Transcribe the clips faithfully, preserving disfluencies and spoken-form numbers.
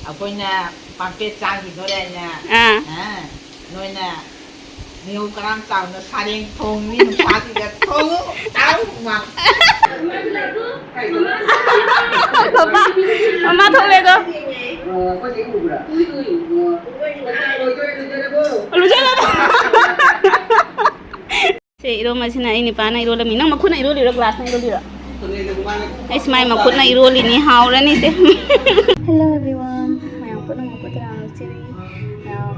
ꯑꯩꯈꯣꯏꯅ ꯄꯥꯝꯄꯦꯠ ꯆꯥꯈꯤꯗꯣꯔꯦꯅꯦ꯫ ꯑꯥ꯫ ꯑꯥ, ꯅꯣꯏꯅ ꯅꯤꯌꯧ ꯀꯔꯥꯝ ꯆꯥꯎꯅ ꯁꯥꯔꯦꯡ ꯊꯣꯡꯅꯤ, ꯅꯨꯡꯁꯥꯁꯤꯗ ꯊꯣꯡꯉꯨ, ꯆꯥꯎ, ꯍꯨꯃꯥꯡ꯫ ꯃꯃꯥ, ꯃꯃꯥ ꯊꯣꯛꯂꯦꯗꯣ꯫ ꯂꯨꯖꯔꯕꯣ? ꯁꯦ, ꯏꯔꯣꯝꯕꯁꯤꯅ ꯑꯩ ꯅꯨꯄꯥꯅ ꯏꯔꯣꯜꯂꯝꯃꯤ꯫ ꯅꯪ ꯃꯈꯨꯠꯅ ꯏꯔꯣꯜꯂꯤꯔꯣ, ꯒ꯭ꯂꯥꯁꯅ ꯏꯔꯣꯜꯂꯤꯔꯣ? ꯑꯩꯁ, ꯃꯥꯏ ꯃꯈꯨꯠꯅ ꯏꯔꯣꯜꯂꯤꯅꯤ, ꯍꯥꯎꯔꯅꯤ ꯁꯦ꯫ Hello everyone, ꯃꯌꯥꯝ ꯄꯨꯝꯅꯃꯛꯄꯨ ꯇꯔꯥꯝꯅ ꯑꯣꯛꯆꯔꯤ꯫ ꯑꯝ,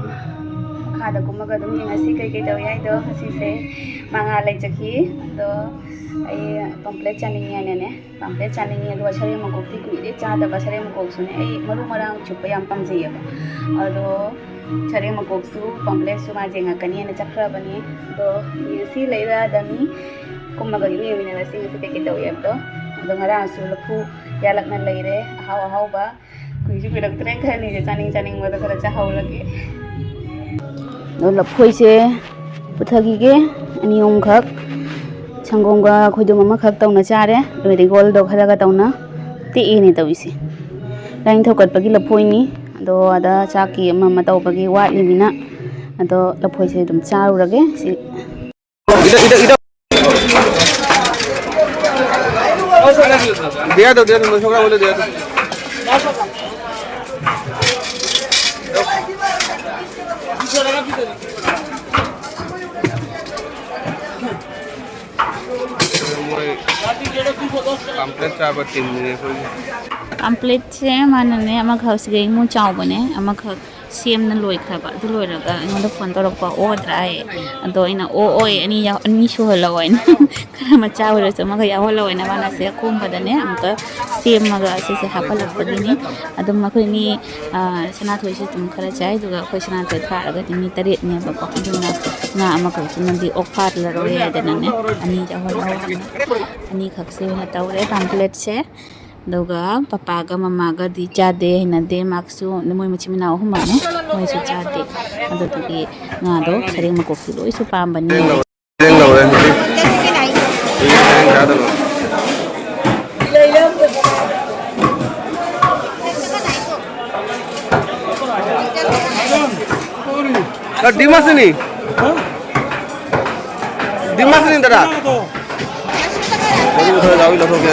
ꯃꯈꯥꯗ ꯀꯨꯝꯃꯒ ꯑꯗꯨꯝ ꯌꯦꯡꯉꯁꯤ ꯀꯩꯀꯩ ꯇꯧꯏ ꯍꯥꯏꯗꯣ꯫ ꯉꯁꯤꯁꯦ ꯃꯉꯥ ꯂꯩꯖꯈꯤ, ꯑꯗꯣ ꯑꯩ ꯄꯝꯄ꯭ꯂꯦꯠ ꯆꯥꯅꯤꯡꯉꯦ ꯍꯥꯏꯅꯅꯦ, ꯄꯝꯄ꯭ꯂꯦꯠ ꯆꯥꯅꯤꯡꯉꯦ꯫ ꯑꯗꯨꯒ ꯁꯔꯦꯡ ꯃꯀꯣꯛꯇꯤ ꯀꯨꯏꯔꯦ ꯆꯥꯗꯕ꯫ ꯁꯔꯦꯡ ꯃꯀꯣꯛꯁꯨꯅꯦ, ꯑꯩ ꯃꯔꯨ ꯃꯔꯥꯡ ꯆꯨꯞꯄ ꯌꯥꯝ ꯄꯥꯝꯖꯩꯌꯦꯕ꯫ ꯑꯗꯣ ꯁꯔꯦꯡ ꯃꯀꯣꯛꯁꯨ, ꯄꯝꯄ꯭ꯂꯦꯠꯁꯨ ꯃꯥ ꯌꯦꯡꯉꯛꯀꯅꯤꯅ ꯆꯠꯈ꯭ꯔꯕꯅꯦ꯫ ꯑꯗꯣ ꯉꯁꯤ ꯂꯩꯔꯛꯑꯗꯕꯅꯤ, ꯀꯨꯝꯃꯒ ꯑꯗꯨꯝ ꯌꯦꯡꯃꯤꯟꯅꯔꯁꯤ ꯉꯁꯤ ꯀꯩꯀꯩ ꯇꯧꯏ ꯍꯥꯏꯕꯗꯣ꯫ ꯑꯗꯣ ꯉꯔꯥꯡꯁꯨ ꯂꯐꯨ ꯌꯥꯜꯂꯛꯅ ꯂꯩꯔꯦ, ꯑꯍꯥꯎ ꯑꯍꯥꯎꯕ꯫ ꯀꯨꯏꯁꯨ ꯀꯨꯏꯔꯛꯇ꯭ꯔꯦ, ꯈꯔꯅꯤꯁꯦ ꯆꯥꯅꯤꯡ ꯆꯥꯅꯤꯡꯕꯗꯣ ꯈꯔ ꯆꯥꯍꯧꯔꯒꯦ꯫ ꯑꯗꯣ ꯂꯐꯣꯏꯁꯦ ꯄꯨꯊꯈꯤꯒꯦ, ꯑꯅꯤ ꯑꯍꯨꯝꯈꯛ꯫ ꯁꯪꯒꯣꯝꯒ ꯈꯣꯏꯗꯨꯝ ꯑꯃꯈꯛ ꯇꯧꯅ ꯆꯥꯔꯦ꯫ ꯂꯣꯏꯔꯦ, ꯒꯣꯜꯗꯣ ꯈꯔꯒ ꯇꯧꯅ ꯇꯦꯛꯑꯦꯅꯦ ꯇꯧꯔꯤꯁꯦ꯫ ꯂꯥꯏꯅꯤꯡꯊꯧ ꯀꯠꯄꯒꯤ ꯂꯐꯣꯏꯅꯤ꯫ ꯑꯗꯣ ꯑꯗ ꯆꯥꯛꯀꯤ ꯑꯃ ꯑꯃ ꯇꯧꯕꯒꯤ ꯋꯥꯠꯂꯤꯃꯤꯅ, ꯑꯗꯣ ꯂꯐꯣꯏꯁꯦ ꯑꯗꯨꯝ ꯆꯥꯔꯨꯔꯒꯦ꯫ ꯁꯤ ꯏꯗ, ꯏꯗ, ꯏꯗ। দিয়া দাও, দিয়া দাও, সবটা বলে দিয়া দাও। ꯃꯣꯏ ꯄꯥꯝꯄ꯭ꯂꯦꯠ ꯆꯥꯕ ꯇꯤꯝꯅꯤꯅꯦ ꯑꯩꯈꯣꯏꯒꯤ꯫ ꯄꯥꯝꯄ꯭ꯂꯦꯠꯁꯦ ꯃꯥꯅꯅꯦ, ꯑꯃꯈꯛ ꯁꯤꯗꯩ ꯑꯃꯨꯛ ꯆꯥꯎꯕꯅꯦ, ꯑꯃꯈꯛ ꯁꯦꯝꯅ ꯂꯣꯏꯈ꯭ꯔꯕ꯫ ꯑꯗꯨ ꯂꯣꯏꯔꯒ ꯑꯩꯉꯣꯟꯗ ꯐꯣꯟ ꯇꯧꯔꯛꯄ, "ꯑꯣꯗ꯭ꯔꯥ?" ꯍꯥꯏꯌꯦ꯫ ꯑꯗꯣ ꯑꯩꯅ, "ꯑꯣ, ꯑꯣꯏ, ꯑꯅꯤ ꯌꯥꯎ-, ꯑꯅꯤ ꯁꯨꯍꯜꯂꯛꯑꯣ" ꯍꯥꯏꯅ꯫ ꯈꯔ ꯃꯆꯥ ꯑꯣꯏꯔꯁꯨ ꯑꯃꯒ ꯌꯥꯎꯍꯜꯂꯛꯑꯣ ꯍꯥꯏꯅ ꯃꯥꯅ ꯁꯤꯗ ꯀꯣꯝꯕꯗꯅꯦ ꯑꯃꯨꯛꯀ ꯁꯦꯝꯃꯒ ꯁꯤꯁꯦ ꯍꯥꯞꯍꯜꯂꯛꯄꯒꯤꯅꯤ꯫ ꯑꯗꯨꯝ ꯑꯩꯈꯣꯏ ꯃꯤ, ꯑ, ꯁꯅꯥꯊꯣꯏꯁꯨ ꯑꯗꯨꯝ ꯈꯔ ꯆꯥꯏ, ꯑꯗꯨꯒ ꯑꯩꯈꯣꯏ ꯁꯅꯥꯊꯣꯏ ꯐꯥꯔꯒꯗꯤ ꯃꯤ ꯇꯔꯦꯠꯅꯦꯕꯀꯣ꯫ ꯑꯗꯨꯅ ꯉꯥ ꯑꯃꯈꯛꯇꯨꯅꯗꯤ ꯑꯣꯛ ꯐꯥꯔꯔꯣꯏ ꯍꯥꯏꯗꯅꯅꯦ, ꯑꯅꯤ ꯌꯥꯎꯍꯜꯂꯛꯑꯣ ꯍꯥꯏꯅ ꯑꯅꯤꯈꯛꯁꯦ ꯑꯣꯏꯅ ꯇꯧꯔꯦ ꯄꯥꯝꯄ꯭ꯂꯦꯠꯁꯦ꯫ ꯑꯗꯨꯒ ꯄꯄꯥꯒ ꯃꯃꯥꯒꯗꯤ ꯆꯥꯗꯦ, ꯍꯩꯅꯗꯦ꯫ ꯃꯥꯛꯁꯨ, ꯃꯣꯏ ꯃꯆꯤꯟ ꯃꯅꯥꯎ ꯑꯍꯨꯝꯃꯛꯅꯦ, ꯃꯣꯏꯁꯨ ꯆꯥꯗꯦ꯫ ꯑꯗꯨꯗꯨꯒꯤ ꯉꯥꯗꯣ, ꯁꯔꯦꯡ ꯃꯀꯣꯛꯇꯤ ꯂꯣꯏꯁꯨ ꯄꯥꯝꯕꯅꯤ꯫ ꯁꯔꯦꯡ ꯂꯧꯔꯦ꯫ ꯁꯔꯦꯡ ꯆꯥꯗꯕ꯫ ꯑ, ꯗꯤꯃꯥꯁꯤꯅꯤ꯫ ꯗꯤꯃꯥꯁꯤꯅꯤ, ꯗꯗꯥ꯫ ꯃꯔꯨ ꯈꯔ ꯌꯥꯎꯏ, ꯂꯧꯊꯣꯛꯀꯦ꯫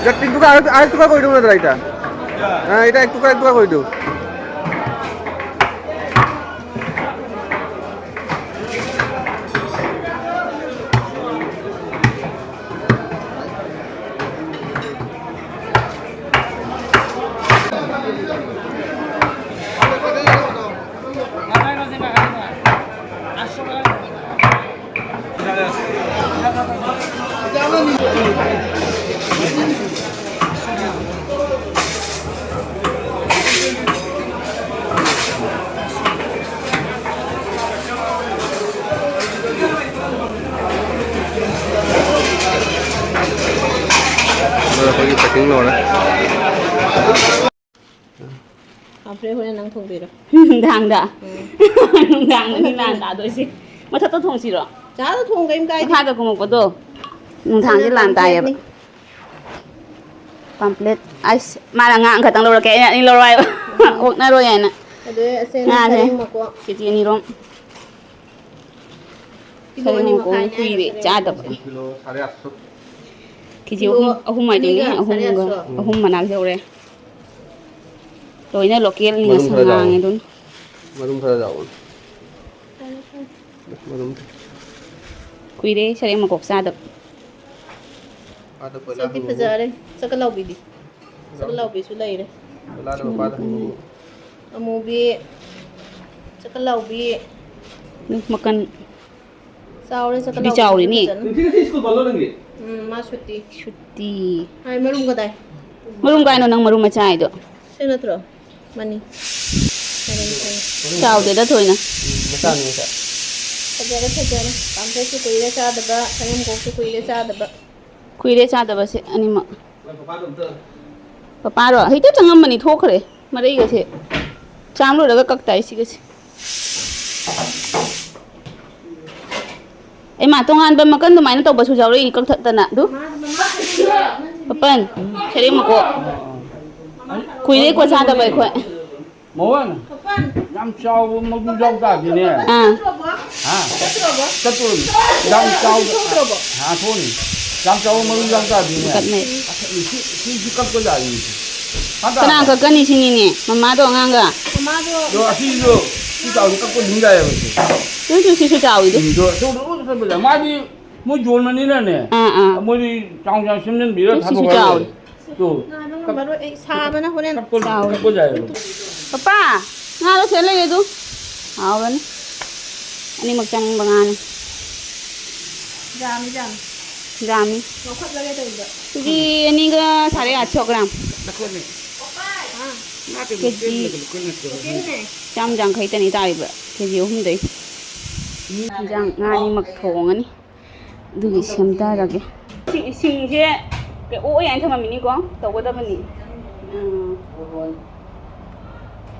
এক টুকরা, আরেক, আরেক টুকরা করে দেবো না দাদা, এটা। হ্যাঁ, এটা এক টুকরা, এক টুকরা করে দেবো। ꯑꯩꯈꯣꯏꯒꯤ packing ꯂꯣꯏꯔꯦ꯫ ꯄꯥꯝꯐ꯭ꯔꯦ, ꯍꯣꯔꯦꯟ ꯅꯪ ꯊꯣꯡꯗꯣꯏꯔꯣ? ꯅꯨꯡꯗꯥꯡꯗ? ꯎꯝ꯫ ꯅꯨꯡꯗꯥꯡꯗꯅꯤ ꯂꯥꯟ ꯇꯥꯗꯣꯏꯁꯦ꯫ ꯃꯊꯛꯇ ꯊꯣꯡꯁꯤꯔꯣ? ꯆꯥꯗ ꯊꯣꯡ ꯀꯩꯝ ꯀꯥꯏꯗꯦ꯫ ꯃꯈꯥꯗ ꯀꯨꯝꯃꯛꯄꯗꯣ ꯅꯨꯡꯗꯥꯡꯗꯤ ꯂꯥꯟ ꯇꯥꯏꯌꯦꯕ꯫ ꯄꯥꯝꯐ꯭ꯂꯦꯠ꯫ ꯑꯩꯁ, ꯃꯥꯅ ꯉꯥ ꯑꯃꯈꯛꯇꯪ ꯂꯧꯔꯛꯀꯦ, ꯑꯩꯅ ꯑꯅꯤ ꯂꯧꯔꯣ ꯍꯥꯏꯕ꯫ ꯎꯝ꯫ ꯑꯣꯛꯅꯔꯣꯏ ꯍꯥꯏꯅ꯫ ꯑꯗꯩ ꯑꯁꯦ ꯉꯥꯁꯦ ꯁꯔꯦꯡ ꯃꯀꯣꯛ꯫ ꯀꯦꯖꯤ ꯑꯅꯤꯔꯣꯝ꯫ ꯀꯤꯂꯣ ꯁꯔꯦꯡ ꯑꯅꯤ ꯃꯀꯣꯛ ꯃꯈꯥꯏꯅꯦ ꯀꯨꯏꯔꯦ ꯍꯥꯏꯕ ꯆꯥꯗꯕ꯫ ꯁꯔꯦꯡꯁꯦ꯫ ꯀꯤꯂꯣ ꯁꯥꯔꯦ ꯑꯥꯠꯁꯣ꯫ ꯀꯦꯖꯤ ꯀꯤꯂꯣ ꯑꯍꯨꯝ, ꯑꯍꯨꯝ ꯍꯥꯏꯗꯨꯅꯤ, ꯑꯅꯤꯒ ꯁꯥꯔꯦ ꯑꯍꯨꯝꯒ, ꯑꯥꯠꯁꯣ꯫ ꯎꯝ꯫ ꯑꯍꯨꯝ ꯃꯅꯥꯛ ꯌꯧꯔꯦ꯫ ꯂꯣꯏꯅ ꯂꯣꯀꯦꯜꯅꯤ, ꯃꯔꯨꯝ ꯉꯁꯪ ꯈꯔ ꯌꯥꯎꯕꯅꯤ꯫ ꯉꯥꯡꯉꯦ ꯑꯗꯨꯅ꯫ ꯃꯔꯨꯝ ꯈꯔ ꯌꯥꯎꯕꯅꯤ꯫ ꯃꯔꯨꯝ꯫ ꯀꯨꯏꯔꯦ ꯁꯔꯦꯡ ꯃꯀꯣꯛ ꯆꯥꯗꯕ꯫ ꯑꯥꯗ ꯀꯣꯏꯂꯥ ꯁꯛꯇꯤ ꯍꯪꯉꯨ꯫ ꯐꯖꯔꯦ꯫ ꯆꯀ ꯂꯥꯎꯕꯤꯗꯤ? ꯆꯀ ꯂꯥꯎꯕꯤꯁꯨ ꯂꯩꯔꯦ꯫ ꯀꯣꯏꯂꯥꯗ ꯃꯄꯥꯗ ꯍꯪꯉꯨ꯫ ꯑꯃꯨꯕꯤ, ꯆꯀ ꯂꯥꯎꯕꯤ꯫ ꯎꯝ, ꯃꯀꯟ꯫ ꯆꯥꯎꯔꯦ, ꯆꯀ ꯁꯤꯗꯤ ꯂꯥꯎꯕꯤꯁꯨ ꯆꯥꯎꯔꯦꯅꯦ꯫ ꯐꯖꯅ꯫ ꯅꯨꯡꯊꯤꯜ ꯉꯁꯤ ꯁ꯭ꯀꯨꯜ ꯕꯟꯗꯣ ꯅꯪꯒꯤ? ꯎꯝ, ꯃꯥ ꯁꯨꯇꯤ꯫ ꯁꯨꯇꯤ꯫ ꯍꯥꯏ, ꯃꯔꯨꯝ ꯀꯗꯥꯏ? ꯃꯔꯨꯝ ꯀꯥꯏꯅꯣ ꯅꯪ ꯃꯔꯨꯝ ꯃꯆꯥ ꯍꯥꯏꯗꯣ? ꯁꯤ ꯅꯠꯇ꯭ꯔꯣ? ꯃꯅꯤ꯫ ꯆꯥꯎꯗꯦꯗ ꯊꯣꯏꯅ꯫ ꯎꯝ, ꯃꯆꯥꯅꯤ ꯃꯆꯥ꯫ ꯐꯖꯔꯦ, ꯐꯖꯔꯦ꯫ ꯄꯥꯝꯐ꯭ꯂꯦꯠꯁꯨ ꯀꯨꯏꯔꯦ ꯆꯥꯗꯕ, ꯁꯔꯦꯡ ꯃꯀꯣꯛꯁꯨ ꯀꯨꯏꯔꯦ ꯆꯥꯗꯕ꯫ ꯀꯨꯏꯔꯦ ꯆꯥꯗꯕꯁꯦ ꯑꯅꯤꯃꯛ꯫ ꯃꯣꯏ ꯄꯄꯥꯗꯣ ꯑꯝꯇ ꯄꯄꯥꯔꯣ? ꯍꯦꯛꯇ ꯆꯪꯉꯝꯕꯅꯤ, ꯊꯣꯛꯈ꯭ꯔꯦ꯫ ꯃꯔꯩꯒꯁꯦ꯫ ꯆꯥꯝ ꯂꯣꯏꯔꯒ ꯀꯛ ꯇꯥꯏ ꯁꯤꯒꯁꯦ꯫ ꯑꯩ ꯃꯥ ꯇꯣꯉꯥꯟꯕ ꯃꯀꯟ ꯑꯗꯨꯃꯥꯏꯅ ꯇꯧꯕꯁꯨ ꯌꯥꯎꯔꯛꯏ, ꯀꯛꯊꯠꯇꯅ꯫ ꯑꯗꯨ ꯄꯄꯟ, ꯁꯔꯦꯡ ꯃꯀꯣꯛ꯫ ꯀꯨꯏꯔꯦꯀꯣ ꯆꯥꯗꯕ ꯑꯩꯈꯣꯏ꯫ ꯃꯧ ꯑꯣꯏꯅ ꯌꯥꯝ ꯆꯥꯎꯕ ꯃꯔꯨ ꯌꯥꯎ ꯇꯥꯗꯤꯅꯦ꯫ ꯑꯥ꯫ ꯍꯥ? ꯆꯠꯇ꯭ꯔꯣꯕ? ꯌꯥꯝ ꯆꯥꯎꯕ꯫ ꯍꯥ, ꯊꯣꯛꯑꯅꯤ꯫ ꯌꯥꯝ ꯆꯥꯎꯕ ꯃꯔꯨ ꯌꯥꯎ ꯇꯥꯗꯤꯅꯦ꯫ ꯀꯠꯅꯩ꯫ ꯁꯤ, ꯁꯤ, ꯁꯤ ꯀꯛꯄ ꯌꯥꯔꯤꯅꯦ꯫ ꯀꯅꯥ ꯀꯛꯀꯅꯤ ꯁꯤꯅꯤꯅꯦ? ꯃꯃꯥꯗꯣ ꯑꯉꯥꯡꯒ? ꯑꯗꯣ ꯑꯁꯤꯁꯨ ꯁꯤ ꯆꯥꯎꯗꯤ ꯀꯛꯄ ꯑꯗꯨꯝ ꯌꯥꯏꯑꯕ ꯁꯦ꯫ ꯑꯗꯨꯁꯨ ꯁꯤꯁꯨ ꯆꯥꯎꯋꯤꯗꯨ꯫ ꯎꯝ, ꯑꯗꯣ ꯑꯆꯧꯕꯗꯣ ꯑꯗꯨꯝ ꯀꯛꯄ ꯌꯥꯏ꯫ ꯃꯥꯗꯤ ꯃꯣꯏ ꯌꯣꯟꯕꯅꯤꯅꯅꯦ꯫ ꯑꯥ, ꯑꯥ꯫ ꯃꯣꯏꯗꯤ ꯆꯥꯎ ꯆꯥꯎ ꯁꯦꯝꯖꯟꯕꯤꯔ ꯑꯗꯨ ꯁꯤꯁꯨ ꯊꯥꯗꯣꯛꯈ꯭ꯔ ꯆꯥꯎꯋꯤ꯫ ꯂꯣꯏꯔꯦ꯫ ꯑꯗꯣ ꯉꯥꯗꯣ ꯉꯝꯃꯔꯣꯏ ꯑꯩ, ꯁꯥꯕꯅ ꯍꯣꯔꯦꯟ꯫ ꯀꯛꯄ, ꯆꯥꯎꯋꯤ꯫ ꯀꯛꯄ ꯌꯥꯏꯑꯕ꯫ ꯄꯄꯥ, ꯉꯥꯗꯣ ꯁꯤꯗ ꯂꯩꯔꯦ ꯑꯗꯨ꯫ ꯍꯥꯎꯔꯅꯤ꯫ ꯑꯅꯤꯃꯛ ꯆꯥꯅꯤꯡꯕ ꯉꯥꯅꯤ꯫ ꯌꯥꯝꯃꯤ, ꯌꯥꯝꯃꯤ꯫ ꯌꯥꯝꯃꯤ꯫ ꯂꯧꯈꯠꯂꯒꯦ ꯇꯧꯔꯤꯕ꯫ ꯀꯦꯖꯤ ꯑꯅꯤꯒ ꯁꯥꯔꯦ ꯑꯥꯠ ꯁꯣ ꯒ꯭ꯔꯥꯝ꯫ ꯀꯦꯖꯤ ꯆꯥꯝ ꯌꯥꯡꯈꯩꯇꯅꯤ ꯇꯥꯔꯤꯕ, ꯀꯦꯖꯤ ꯑꯍꯨꯝꯗꯩ꯫ ꯏꯟꯖꯥꯡ ꯉꯥ ꯑꯅꯤꯃꯛ ꯊꯣꯡꯉꯅꯤ꯫ ꯑꯗꯨꯒꯤ ꯁꯦꯝꯊꯔꯒꯦ꯫ ꯁꯤ ꯏꯁꯤꯡꯁꯦ ꯑꯣꯛꯑꯦ ꯍꯥꯏꯅ ꯊꯝꯃꯝꯃꯤꯅꯤꯀꯣ, ꯇꯧꯒꯗꯕꯅꯤ꯫ ꯎꯝ꯫ ꯂꯨꯍꯣꯡ-,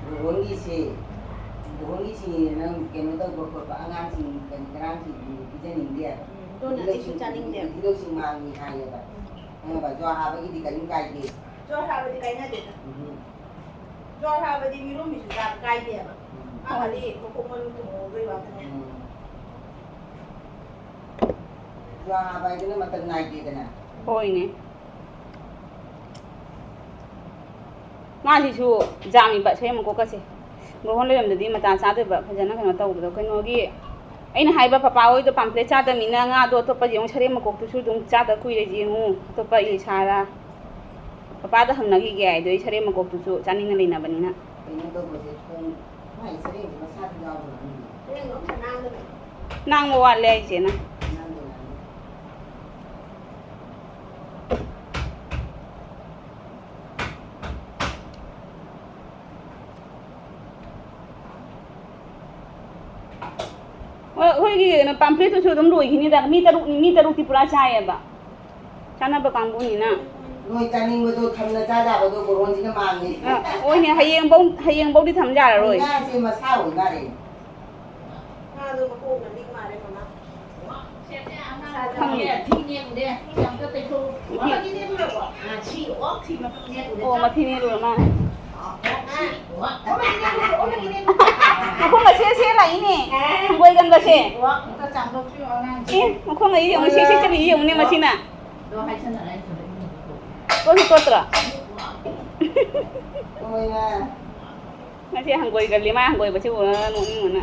ꯂꯨꯍꯣꯡꯒꯤꯁꯦ, ꯂꯨꯍꯣꯡꯒꯤꯁꯤꯅꯦꯅ ꯅꯪ ꯀꯩꯅꯣ ꯇꯧꯕ ꯈꯣꯠꯄ, ꯑꯉꯥꯡꯁꯤꯡ ꯀꯔꯤ ꯀꯔꯥꯡꯁꯤꯡꯗꯤ ꯄꯤꯖꯅꯤꯡꯗꯦ꯫ ꯎꯝ, ꯑꯗꯨꯅ ꯑꯩꯁꯨ ꯆꯥꯅꯤꯡꯗꯦ꯫ ꯏꯊꯤꯜ ꯂꯧꯁꯤꯡ ꯃꯥꯡꯉꯤ ꯍꯥꯏꯌꯦꯕ꯫ ꯎꯝ꯫ ꯈꯪꯉꯕ? ꯖ꯭ꯋꯥꯔ ꯍꯥꯕꯒꯤꯗꯤ ꯀꯔꯤꯝ ꯀꯥꯏꯗꯦ꯫ ꯖ꯭ꯋꯥꯔ ꯍꯥꯕꯗꯤ ꯀꯥꯏꯅꯗꯦꯗ꯫ ꯎꯝ꯫ ꯖ꯭ꯋꯥꯔ ꯍꯥꯕꯗꯤ ꯃꯤꯔꯣꯟꯕꯤꯁꯨ ꯆꯥꯕ ꯀꯥꯏꯗꯦꯕ꯫ ꯎꯝ꯫ ꯑꯃꯗꯤ ꯃꯈꯣꯡ ꯃꯔꯨ ꯇꯣꯡꯍꯧꯗꯣꯏ ꯋꯥꯇꯅꯦ꯫ ꯎꯝ꯫ ꯖ꯭ꯋꯥꯔ ꯍꯥꯕ ꯍꯥꯏꯗꯨꯅ ꯃꯇꯝ ꯅꯥꯏꯗꯦꯗꯅ꯫ ꯍꯣꯏꯅꯦ꯫ ꯃꯥꯁꯤꯁꯨ ꯖꯥꯝꯃꯤꯕ ꯁꯔꯦꯡ ꯃꯀꯣꯛꯀꯁꯦ꯫ ꯒ꯭ꯔꯣꯍꯣꯟ ꯂꯩꯔꯝꯗꯗꯤ ꯃꯇꯥ ꯆꯥꯗꯣꯏꯕ, ꯐꯖꯅ ꯀꯩꯅꯣ ꯇꯧꯕꯗꯣ꯫ ꯀꯩꯅꯣꯒꯤ, ꯑꯩꯅ ꯍꯥꯏꯕ ꯄꯄꯥ ꯍꯣꯏꯗꯣ ꯄꯥꯝꯐ꯭ꯂꯦꯠ ꯆꯥꯗꯕꯅꯤꯅ ꯉꯥꯗꯣ ꯑꯇꯣꯞꯄ ꯌꯦꯡꯉꯨ, ꯁꯔꯦꯡ ꯃꯀꯣꯛꯇꯨꯁꯨ ꯑꯗꯨꯝ ꯆꯥꯗ ꯀꯨꯏꯔꯦ ꯌꯦꯡꯉꯨ, ꯑꯇꯣꯞꯄ ꯌꯦ ꯁꯥꯔꯥ꯫ ꯄꯄꯥꯗ ꯍꯪꯅꯈꯤꯒꯦ ꯍꯥꯏꯗꯣ, ꯑꯩ ꯁꯔꯦꯡ ꯃꯀꯣꯛꯇꯨꯁꯨ ꯆꯥꯅꯤꯡꯅ ꯂꯩꯅꯕꯅꯤꯅ꯫ ꯀꯩꯅꯣ ꯇꯧꯕꯁꯦ, ꯊꯣꯡ, ꯃꯥꯏ ꯁꯔꯦꯡꯁꯦ ꯃꯁꯥꯗꯤ ꯌꯥꯎꯕ꯭ꯔꯣ ꯃꯅꯨꯡꯗ? ꯁꯔꯦꯡꯗꯣ ꯑꯝꯇ ꯅꯥꯟꯗꯕꯅꯤ꯫ ꯅꯥꯡꯕ ꯋꯥꯠꯂꯦ ꯍꯥꯏꯁꯦꯅ꯫ ꯅꯥꯟꯗꯦ, ꯅꯥꯟꯗꯦ꯫ ꯍꯣꯏ, ꯑꯩꯈꯣꯏꯒꯤ ꯀꯩꯅꯣ, ꯄꯥꯝꯐ꯭ꯂꯦꯠꯇꯨꯁꯨ ꯑꯗꯨꯝ ꯂꯣꯏꯈꯤꯅꯤꯗ꯫ ꯃꯤ ꯇꯔꯨꯛꯅꯤ, ꯃꯤ ꯇꯔꯨꯛꯇꯤ ꯄꯨꯔꯥ ꯆꯥꯏꯌꯦꯕ꯫ ꯆꯥꯅꯕ ꯀꯥꯡꯕꯨꯅꯤꯅ꯫ ꯅꯣꯏ ꯆꯥꯅꯤꯡꯕꯗꯣ ꯊꯝꯅ ꯆꯥ ꯌꯥꯕꯗꯣ ꯒ꯭ꯔꯣꯍꯣꯟꯁꯤꯅ ꯃꯥꯡꯉꯦ꯫ ꯑ, ꯍꯣꯏꯅꯦ, ꯍꯌꯦꯡꯐꯧ, ꯍꯌꯦꯡꯐꯧꯗꯤ ꯊꯝ ꯌꯥꯔꯔꯣꯏ꯫ ꯉꯥꯁꯦ ꯃꯁꯥ ꯑꯣꯏ ꯃꯥꯜꯂꯦ꯫ ꯑꯣ, ꯃꯊꯤ ꯅꯦꯠꯂꯨꯔ ꯃꯥꯜꯂꯦ꯫ ꯃꯈꯣꯡꯒ ꯁꯦ ꯁꯦ ꯂꯥꯛꯏꯅꯦ, ꯍꯪꯒꯣꯏꯒꯟꯕꯁꯦ꯫ ꯑꯦ, ꯃꯈꯣꯡꯒ ꯌꯦꯡꯉꯨ, ꯁꯦ ꯁꯦ ꯆꯠꯂꯤ ꯌꯦꯡꯉꯨꯅꯦ ꯃꯁꯤꯅ꯫ ꯇꯣꯠꯁꯨ ꯇꯣꯠꯇ꯭ꯔꯣ? ꯉꯁꯤ ꯍꯪꯒꯣꯏꯒꯜꯂꯤ, ꯃꯥ ꯍꯪꯒꯣꯏꯕꯁꯤ ꯎꯔꯒ ꯅꯣꯛꯅꯤꯡꯕꯅ꯫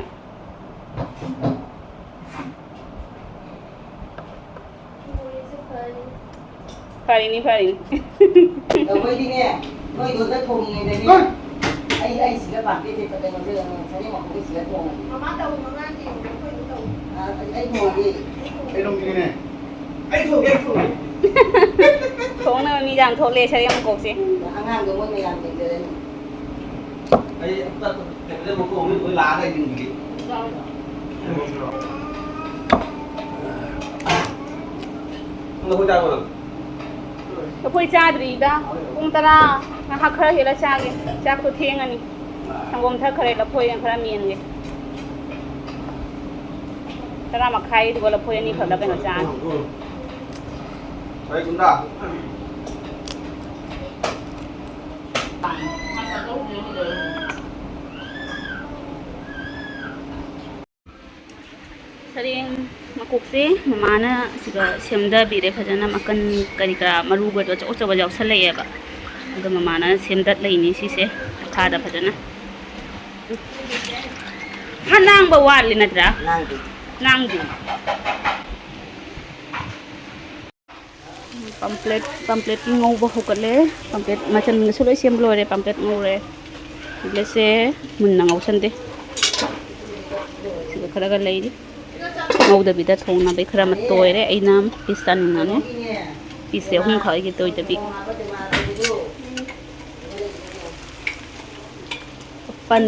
ꯐꯔꯤꯅꯤ, ꯐꯔꯤꯅꯤ꯫ ꯇꯧꯕꯩꯗꯤꯅꯦ, ꯅꯣꯏꯗꯣ ꯈꯔ ꯊꯣꯡꯉꯤꯉꯩꯗꯅꯦ, ꯑꯩ, ꯑꯩ ꯁꯤꯗ ꯄꯥꯝꯕꯤ ꯀꯩꯅꯣꯁꯦ, ꯁꯔꯦꯡ ꯃꯈꯣꯡꯁꯦ ꯁꯤꯗ ꯊꯣꯡꯉꯒꯦ꯫ ꯃꯃꯥ ꯇꯧ, ꯃꯃꯥ ꯌꯦꯡꯉꯣ, ꯑꯩꯈꯣꯏ ꯑꯗꯨꯝ ꯇꯧ꯫ ꯑ, ꯑꯩ, ꯑꯩ ꯊꯣꯡꯉꯒꯦ꯫ ꯑꯩ ꯊꯣꯡꯒꯦꯅꯦ꯫ ꯑꯩ ꯊꯣꯡꯒꯦ, ꯑꯩ ꯊꯣꯡꯒꯦ꯫ ꯊꯣꯡꯅꯕ ꯃꯤ ꯌꯥꯝ ꯊꯣꯛꯂꯦ ꯁꯔꯦꯡ ꯃꯀꯣꯛꯁꯦ꯫ ꯑꯉꯥꯡꯗꯣ ꯃꯣꯏ ꯃꯌꯥꯝ ꯌꯦꯡꯖꯔꯅꯤ꯫ ꯑꯩ ꯑꯝꯇ ꯀꯩꯅꯣꯗ ꯃꯀꯣꯛ ꯃꯤ ꯂꯣꯏ ꯂꯥꯛꯑꯒ ꯌꯦꯡꯕꯤꯒꯦ꯫ ꯅꯪ ꯂꯐꯣꯏ ꯆꯥꯔꯕꯣ ꯅꯪ? ꯂꯐꯣꯏ ꯆꯥꯗ꯭ꯔꯤꯗ꯫ ꯄꯨꯡ ꯇꯔꯥ ꯉꯥꯏꯍꯥꯛ ꯈꯔ ꯍꯦꯜꯂ ꯆꯥꯒꯦ꯫ ꯆꯥꯛꯇꯣ ꯊꯦꯡꯉꯅꯤ꯫ ꯁꯪꯒꯣꯝ ꯊꯛꯈ꯭ꯔꯦ, ꯂꯐꯣꯏꯅ ꯈꯔ ꯃꯦꯟꯒꯦ꯫ ꯇꯔꯥ ꯃꯈꯥꯏꯗꯨꯒ ꯂꯐꯣꯏ ꯑꯅꯤꯈꯛꯂ ꯀꯩꯅꯣ ꯆꯥꯅꯤ꯫ ꯍꯣꯏ, ꯒꯨꯟꯗꯥ꯫ ꯁꯔꯦꯡ ꯃꯀꯣꯛꯁꯦ ꯃꯃꯥꯅ ꯁꯤꯗ ꯁꯦꯝꯗꯕꯤꯔꯦ ꯐꯖꯅ, ꯃꯀꯟ ꯀꯔꯤ ꯀꯔꯥ ꯃꯔꯨꯒꯗꯣ ꯑꯆꯧ ꯑꯆꯧꯕ ꯌꯥꯎꯁꯜꯂꯛꯑꯦꯕ꯫ ꯑꯗꯣ ꯃꯃꯥꯅ ꯁꯦꯝꯗꯠ ꯂꯩꯅꯤ ꯁꯤꯁꯦ ꯃꯈꯥꯗ ꯐꯖꯅ꯫ ꯃꯥ ꯂꯥꯡꯕ ꯋꯥꯠꯂꯤ ꯅꯠꯇ꯭ꯔꯥ? ꯂꯥꯡꯗꯦ꯫ ꯂꯥꯡꯗꯦ꯫ ꯄꯝꯄ꯭ꯂꯦꯠ, ꯄꯝꯄ꯭ꯂꯦꯠꯀꯤ ꯉꯧꯕ ꯍꯧꯒꯠꯂꯦ꯫ ꯄꯝꯄ꯭ꯂꯦꯠ ꯃꯆꯜꯒꯁꯨ ꯂꯣꯏ ꯁꯦꯝꯕ ꯂꯣꯏꯔꯦ꯫ ꯄꯝꯄ꯭ꯂꯦꯠ ꯉꯧꯔꯦ꯫ ꯄꯝꯄ꯭ꯂꯦꯠꯁꯦ ꯃꯨꯟꯅ ꯉꯧꯁꯟꯗꯦ꯫ ꯁꯤꯒ ꯈꯔꯒ ꯂꯩꯔꯤ꯫ ꯉꯧꯗꯕꯤꯗ ꯊꯣꯡꯅꯕꯩ ꯈꯔ ꯑꯃ ꯇꯣꯏꯔꯦ꯫ ꯑꯩꯅ ꯄꯤꯁ ꯆꯥꯅꯤꯡꯉꯅꯤ꯫ ꯄꯤꯁꯁꯦ ꯑꯍꯨꯝꯈꯛ ꯑꯩꯒꯤ ꯇꯣꯏꯗꯕꯤ꯫ ꯄꯄꯟ,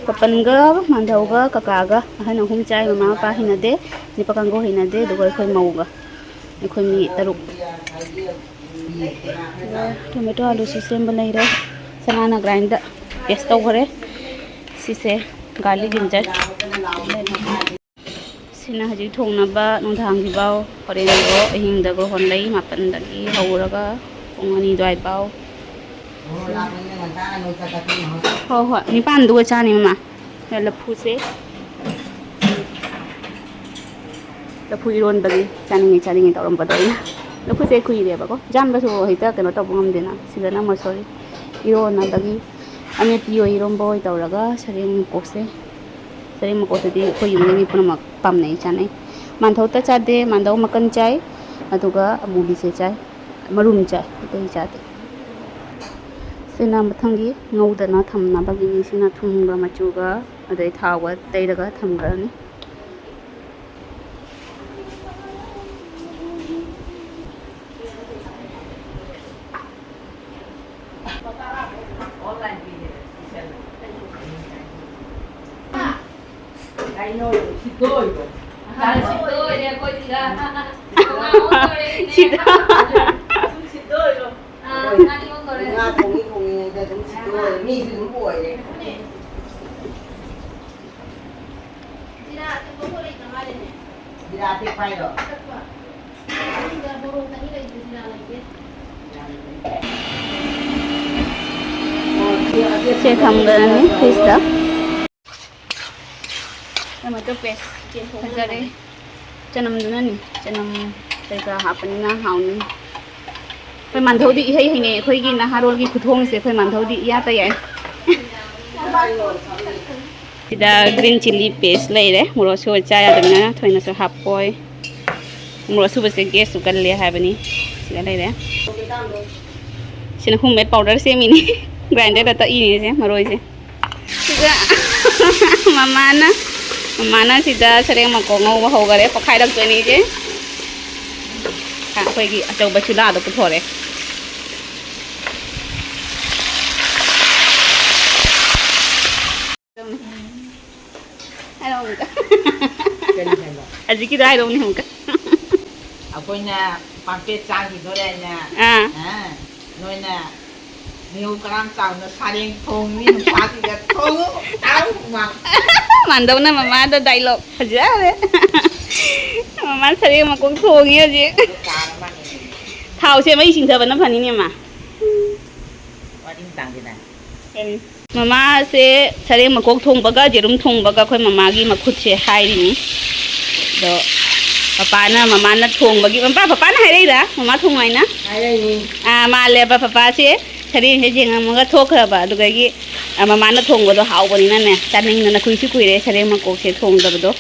ꯄꯄꯟꯒ ꯃꯥꯟꯙꯧꯒ ꯀꯀꯥꯒ ꯑꯍꯟ ꯑꯍꯨꯝ ꯆꯥꯏ꯫ ꯃꯃꯥ ꯃꯄꯥ ꯍꯩꯅꯗꯦ, ꯅꯨꯄꯥ ꯀꯥꯡꯕꯨ ꯍꯩꯅꯗꯦ, ꯑꯗꯨꯒ ꯑꯩꯈꯣꯏ ꯃꯧꯒ꯫ ꯑꯩꯈꯣꯏ ꯃꯤ ꯇꯔꯨꯛ꯫ ꯇꯣꯃꯦꯇꯣ ꯑꯂꯨꯁꯨ ꯁꯦꯝꯕ ꯂꯩꯔꯦ꯫ ꯁꯅꯥꯅ ꯒ꯭ꯔꯥꯏꯟꯗ ꯄꯦꯁ ꯇꯧꯈꯔꯦ꯫ ꯁꯤꯁꯦ ꯒꯥꯔꯂꯤꯛ ꯖꯤꯟꯖꯔ꯫ ꯁꯤꯅ ꯍꯧꯖꯤꯛ ꯊꯣꯡꯅꯕ ꯅꯨꯡꯗꯥꯡꯒꯤꯐꯥꯎ, ꯍꯣꯔꯦꯟꯒꯤꯐꯥꯎ, ꯑꯍꯤꯡꯗꯒ ꯍꯣꯟꯂꯩ ꯃꯥꯄꯟꯗꯒꯤ ꯍꯧꯔꯒ ꯄꯨꯡ ꯑꯅꯤ ꯑꯗꯨꯋꯥꯏꯐꯥꯎ꯫ ꯃꯣꯔꯣꯛ ꯂꯥꯛꯄꯅꯤꯅ ꯉꯟꯇꯥꯅ ꯂꯣꯏ ꯆꯠꯈ꯭ꯔꯗꯣꯏꯅꯤ ꯍꯣꯏ꯫ ꯍꯣꯏ, ꯍꯣꯏ, ꯅꯤꯄꯥꯟꯗꯨꯒ ꯆꯥꯅꯤ ꯃꯃꯥ꯫ ꯂꯐꯨꯁꯦ, ꯂꯐꯨ ꯏꯔꯣꯟꯕꯒꯤ ꯆꯥꯅꯤꯡꯉꯤ ꯆꯥꯅꯤꯡꯉꯤ ꯇꯧꯔꯝꯕꯗꯣ ꯑꯩꯅ꯫ ꯂꯐꯨꯁꯦ ꯀꯨꯏꯔꯦꯕꯀꯣ, ꯌꯥꯟꯕꯁꯨ ꯍꯦꯛꯇ ꯀꯩꯅꯣ ꯇꯧꯕ ꯉꯝꯗꯦꯅ, ꯁꯤꯗꯅ ꯃꯁꯣꯔꯤ ꯏꯔꯣꯟꯅꯕꯒꯤ ꯑꯃꯦꯠꯄꯤ ꯑꯣꯏ, ꯏꯔꯣꯝꯕ ꯑꯣꯏ ꯇꯧꯔꯒ ꯁꯔꯦꯡ ꯃꯀꯣꯛꯁꯦ, ꯁꯔꯦꯡ ꯃꯀꯣꯛꯁꯤꯗꯤ ꯑꯩꯈꯣꯏ ꯌꯨꯝꯒꯤ ꯃꯤ ꯄꯨꯝꯅꯃꯛ ꯄꯥꯝꯅꯩ, ꯆꯥꯅꯩ꯫ ꯃꯥꯟꯗꯧꯇ ꯆꯥꯗꯦ, ꯃꯥꯟꯗꯧ ꯃꯀꯟ ꯆꯥꯏ, ꯑꯗꯨꯒ ꯑꯃꯨꯕꯤꯁꯦ ꯆꯥꯏ, ꯃꯔꯨꯝ ꯆꯥꯏ, ꯑꯇꯩ ꯆꯥꯗꯦ꯫ ꯁꯤꯅ ꯃꯊꯪꯒꯤ ꯉꯧꯗꯅ ꯊꯝꯅꯕꯒꯤꯅꯤ꯫ ꯁꯤꯅ ꯊꯨꯝꯒ ꯃꯆꯨꯒ ꯑꯗꯩ ꯊꯥꯎꯒ ꯇꯩꯔꯒ ꯊꯝꯈ꯭ꯔꯅꯤ꯫ ꯀꯩꯅꯣ ꯁꯤꯠꯇꯣꯏꯗꯣ? ꯁꯤꯠꯇꯣꯏꯔꯦ ꯑꯩꯈꯣꯏ ꯁꯤꯗ꯫ ꯁꯤꯗ꯫ ꯑꯗꯨꯝ ꯁꯤꯠꯇꯣꯏꯗꯣ? ꯑꯥ, ꯉꯥ ꯊꯣꯡꯉꯤ ꯊꯣꯡꯉꯤꯉꯩꯗ ꯑꯗꯨꯝ ꯁꯤꯠꯇꯣꯏꯔꯦ, ꯃꯤꯁꯨ ꯑꯗꯨꯝ ꯑꯣꯏꯔꯦ꯫ ꯖꯤꯔꯥ ꯑꯇꯦꯛꯄ ꯍꯥꯏꯔꯣ? ꯁꯦ ꯊꯝꯈ꯭ꯔꯅꯤ ꯐ꯭ꯔꯤꯖꯇ꯫ ꯇꯣꯃꯦꯇꯣ ꯄꯦꯁ ꯐꯖꯔꯦ꯫ ꯆꯅꯝꯗꯨꯅꯅꯤ, ꯆꯅꯝ ꯀꯩꯀꯥ ꯍꯥꯞꯄꯅꯤꯅ ꯍꯥꯎꯅꯤ꯫ ꯑꯩꯈꯣꯏ ꯃꯥꯟꯙꯧꯗꯤ ꯏꯍꯩ ꯍꯩꯅꯩ, ꯑꯩꯈꯣꯏꯒꯤ ꯅꯍꯥꯔꯣꯜꯒꯤ ꯈꯨꯊꯣꯡꯁꯦ ꯑꯩꯈꯣꯏ ꯃꯥꯟꯙꯧꯗꯤ ꯏꯌꯥꯇ ꯌꯥꯏ꯫ ꯁꯤꯗ green chilli paste ꯂꯩꯔꯦ, ꯃꯣꯔꯣꯛ ꯑꯁꯨꯕ ꯆꯥ ꯌꯥꯗꯕꯅꯤꯅ ꯊꯣꯏꯅꯁꯨ ꯍꯥꯞꯄꯣꯏ꯫ ꯃꯣꯔꯣꯛ ꯑꯁꯨꯕꯁꯦ ꯒꯦꯁꯁꯨ ꯀꯜꯂꯦ ꯍꯥꯏꯕꯅꯤ꯫ ꯁꯤꯗ ꯂꯩꯔꯦ꯫ ꯁꯤꯅ homemade powder ꯁꯦꯝꯃꯤꯅꯤ꯫ Grinderꯗ ꯇꯛꯏꯅꯦ ꯁꯦ ꯃꯔꯣꯏꯁꯦ꯫ ꯁꯤꯗ ꯃꯃꯥꯅ, ꯃꯃꯥꯅ ꯁꯤꯗ ꯁꯔꯦꯡ ꯃꯀꯣꯛ ꯉꯧꯕ ꯍꯧꯈꯔꯦ, ꯄꯣꯛꯈꯥꯏꯔꯛꯇꯣꯏꯅꯤ ꯏꯆꯦ꯫ ꯑꯩꯈꯣꯏꯒꯤ ꯑꯆꯧꯕ ꯆꯨꯂꯥꯗꯣ ꯄꯨꯊꯣꯔꯛꯑꯦ꯫ ꯍꯥꯏꯔꯛꯑꯣ ꯑꯃꯨꯛꯀ꯫ ꯀꯔꯤ ꯍꯥꯏꯕ? ꯍꯧꯖꯤꯛꯀꯤꯗꯣ ꯍꯥꯏꯔꯛꯑꯣꯅꯦ ꯑꯃꯨꯛꯀ꯫ ꯑꯩꯈꯣꯏꯅ ꯄꯥꯝꯐꯦꯠ ꯆꯥꯈꯤꯗꯣꯔꯦ ꯍꯥꯏꯅ꯫ ꯑꯥ꯫ ꯑꯥ, ꯅꯣꯏꯅ ꯅꯤꯌꯣꯝ ꯀꯔꯝ ꯆꯥꯎꯅ ꯁꯥꯔꯦꯡ ꯊꯣꯡꯉꯤ, ꯅꯨꯡꯁꯥꯁꯤꯗ ꯊꯣꯡꯉꯨ꯫ ꯑꯥ, ꯍꯨꯃꯥꯡ꯫ ꯃꯥꯟꯗꯧꯅ ꯃꯃꯥꯗ ꯗꯥꯏꯂꯣꯛ ꯐꯖꯔꯦ꯫ ꯃꯃꯥ ꯁꯔꯦꯡ ꯃꯀꯣꯛ ꯊꯣꯡꯉꯤ ꯍꯧꯖꯤꯛ꯫ ꯊꯥꯎꯁꯦ ꯃꯩ ꯆꯤꯡꯊꯕꯅ ꯐꯅꯤꯅꯦ, ꯃꯥ꯫ ꯋꯥꯔꯤ ꯇꯥꯡꯗꯦꯗ꯫ ꯀꯔꯤ? ꯃꯃꯥꯁꯦ ꯁꯔꯦꯡ ꯃꯀꯣꯛ ꯊꯣꯡꯕꯒ ꯌꯦꯔꯨꯝ ꯊꯣꯡꯕꯒ ꯑꯩꯈꯣꯏ ꯃꯃꯥꯒꯤ ꯃꯈꯨꯠꯁꯦ ꯍꯥꯏꯔꯤꯅꯤ꯫ ꯑꯗꯣ ꯄꯄꯥꯅ ꯃꯃꯥꯅ ꯊꯣꯡꯕꯒꯤ, ꯃꯄꯥ, ꯄꯄꯥꯅ ꯍꯥꯏꯔꯛꯏꯔꯥ ꯃꯃꯥ ꯊꯣꯡꯉꯣ ꯍꯥꯏꯅ? ꯍꯥꯏꯔꯛꯏꯅꯤ꯫ ꯑꯥ, ꯃꯥꯜꯂꯦꯕ, ꯄꯄꯥꯁꯦ ꯁꯔꯦꯡꯁꯦ ꯌꯦꯡꯉꯝꯃꯒ ꯊꯣꯛꯈ꯭ꯔꯕ꯫ ꯑꯗꯨꯗꯒꯤ, ꯑ, ꯃꯃꯥꯅ ꯊꯣꯡꯕꯗꯣ ꯍꯥꯎꯕꯅꯤꯅꯅꯦ, ꯆꯥꯅꯤꯡꯗꯅ ꯀꯨꯏꯁꯨ ꯀꯨꯏꯔꯦ ꯁꯔꯦꯡ ꯃꯀꯣꯛꯁꯦ ꯊꯣꯡꯗꯕꯗꯣ꯫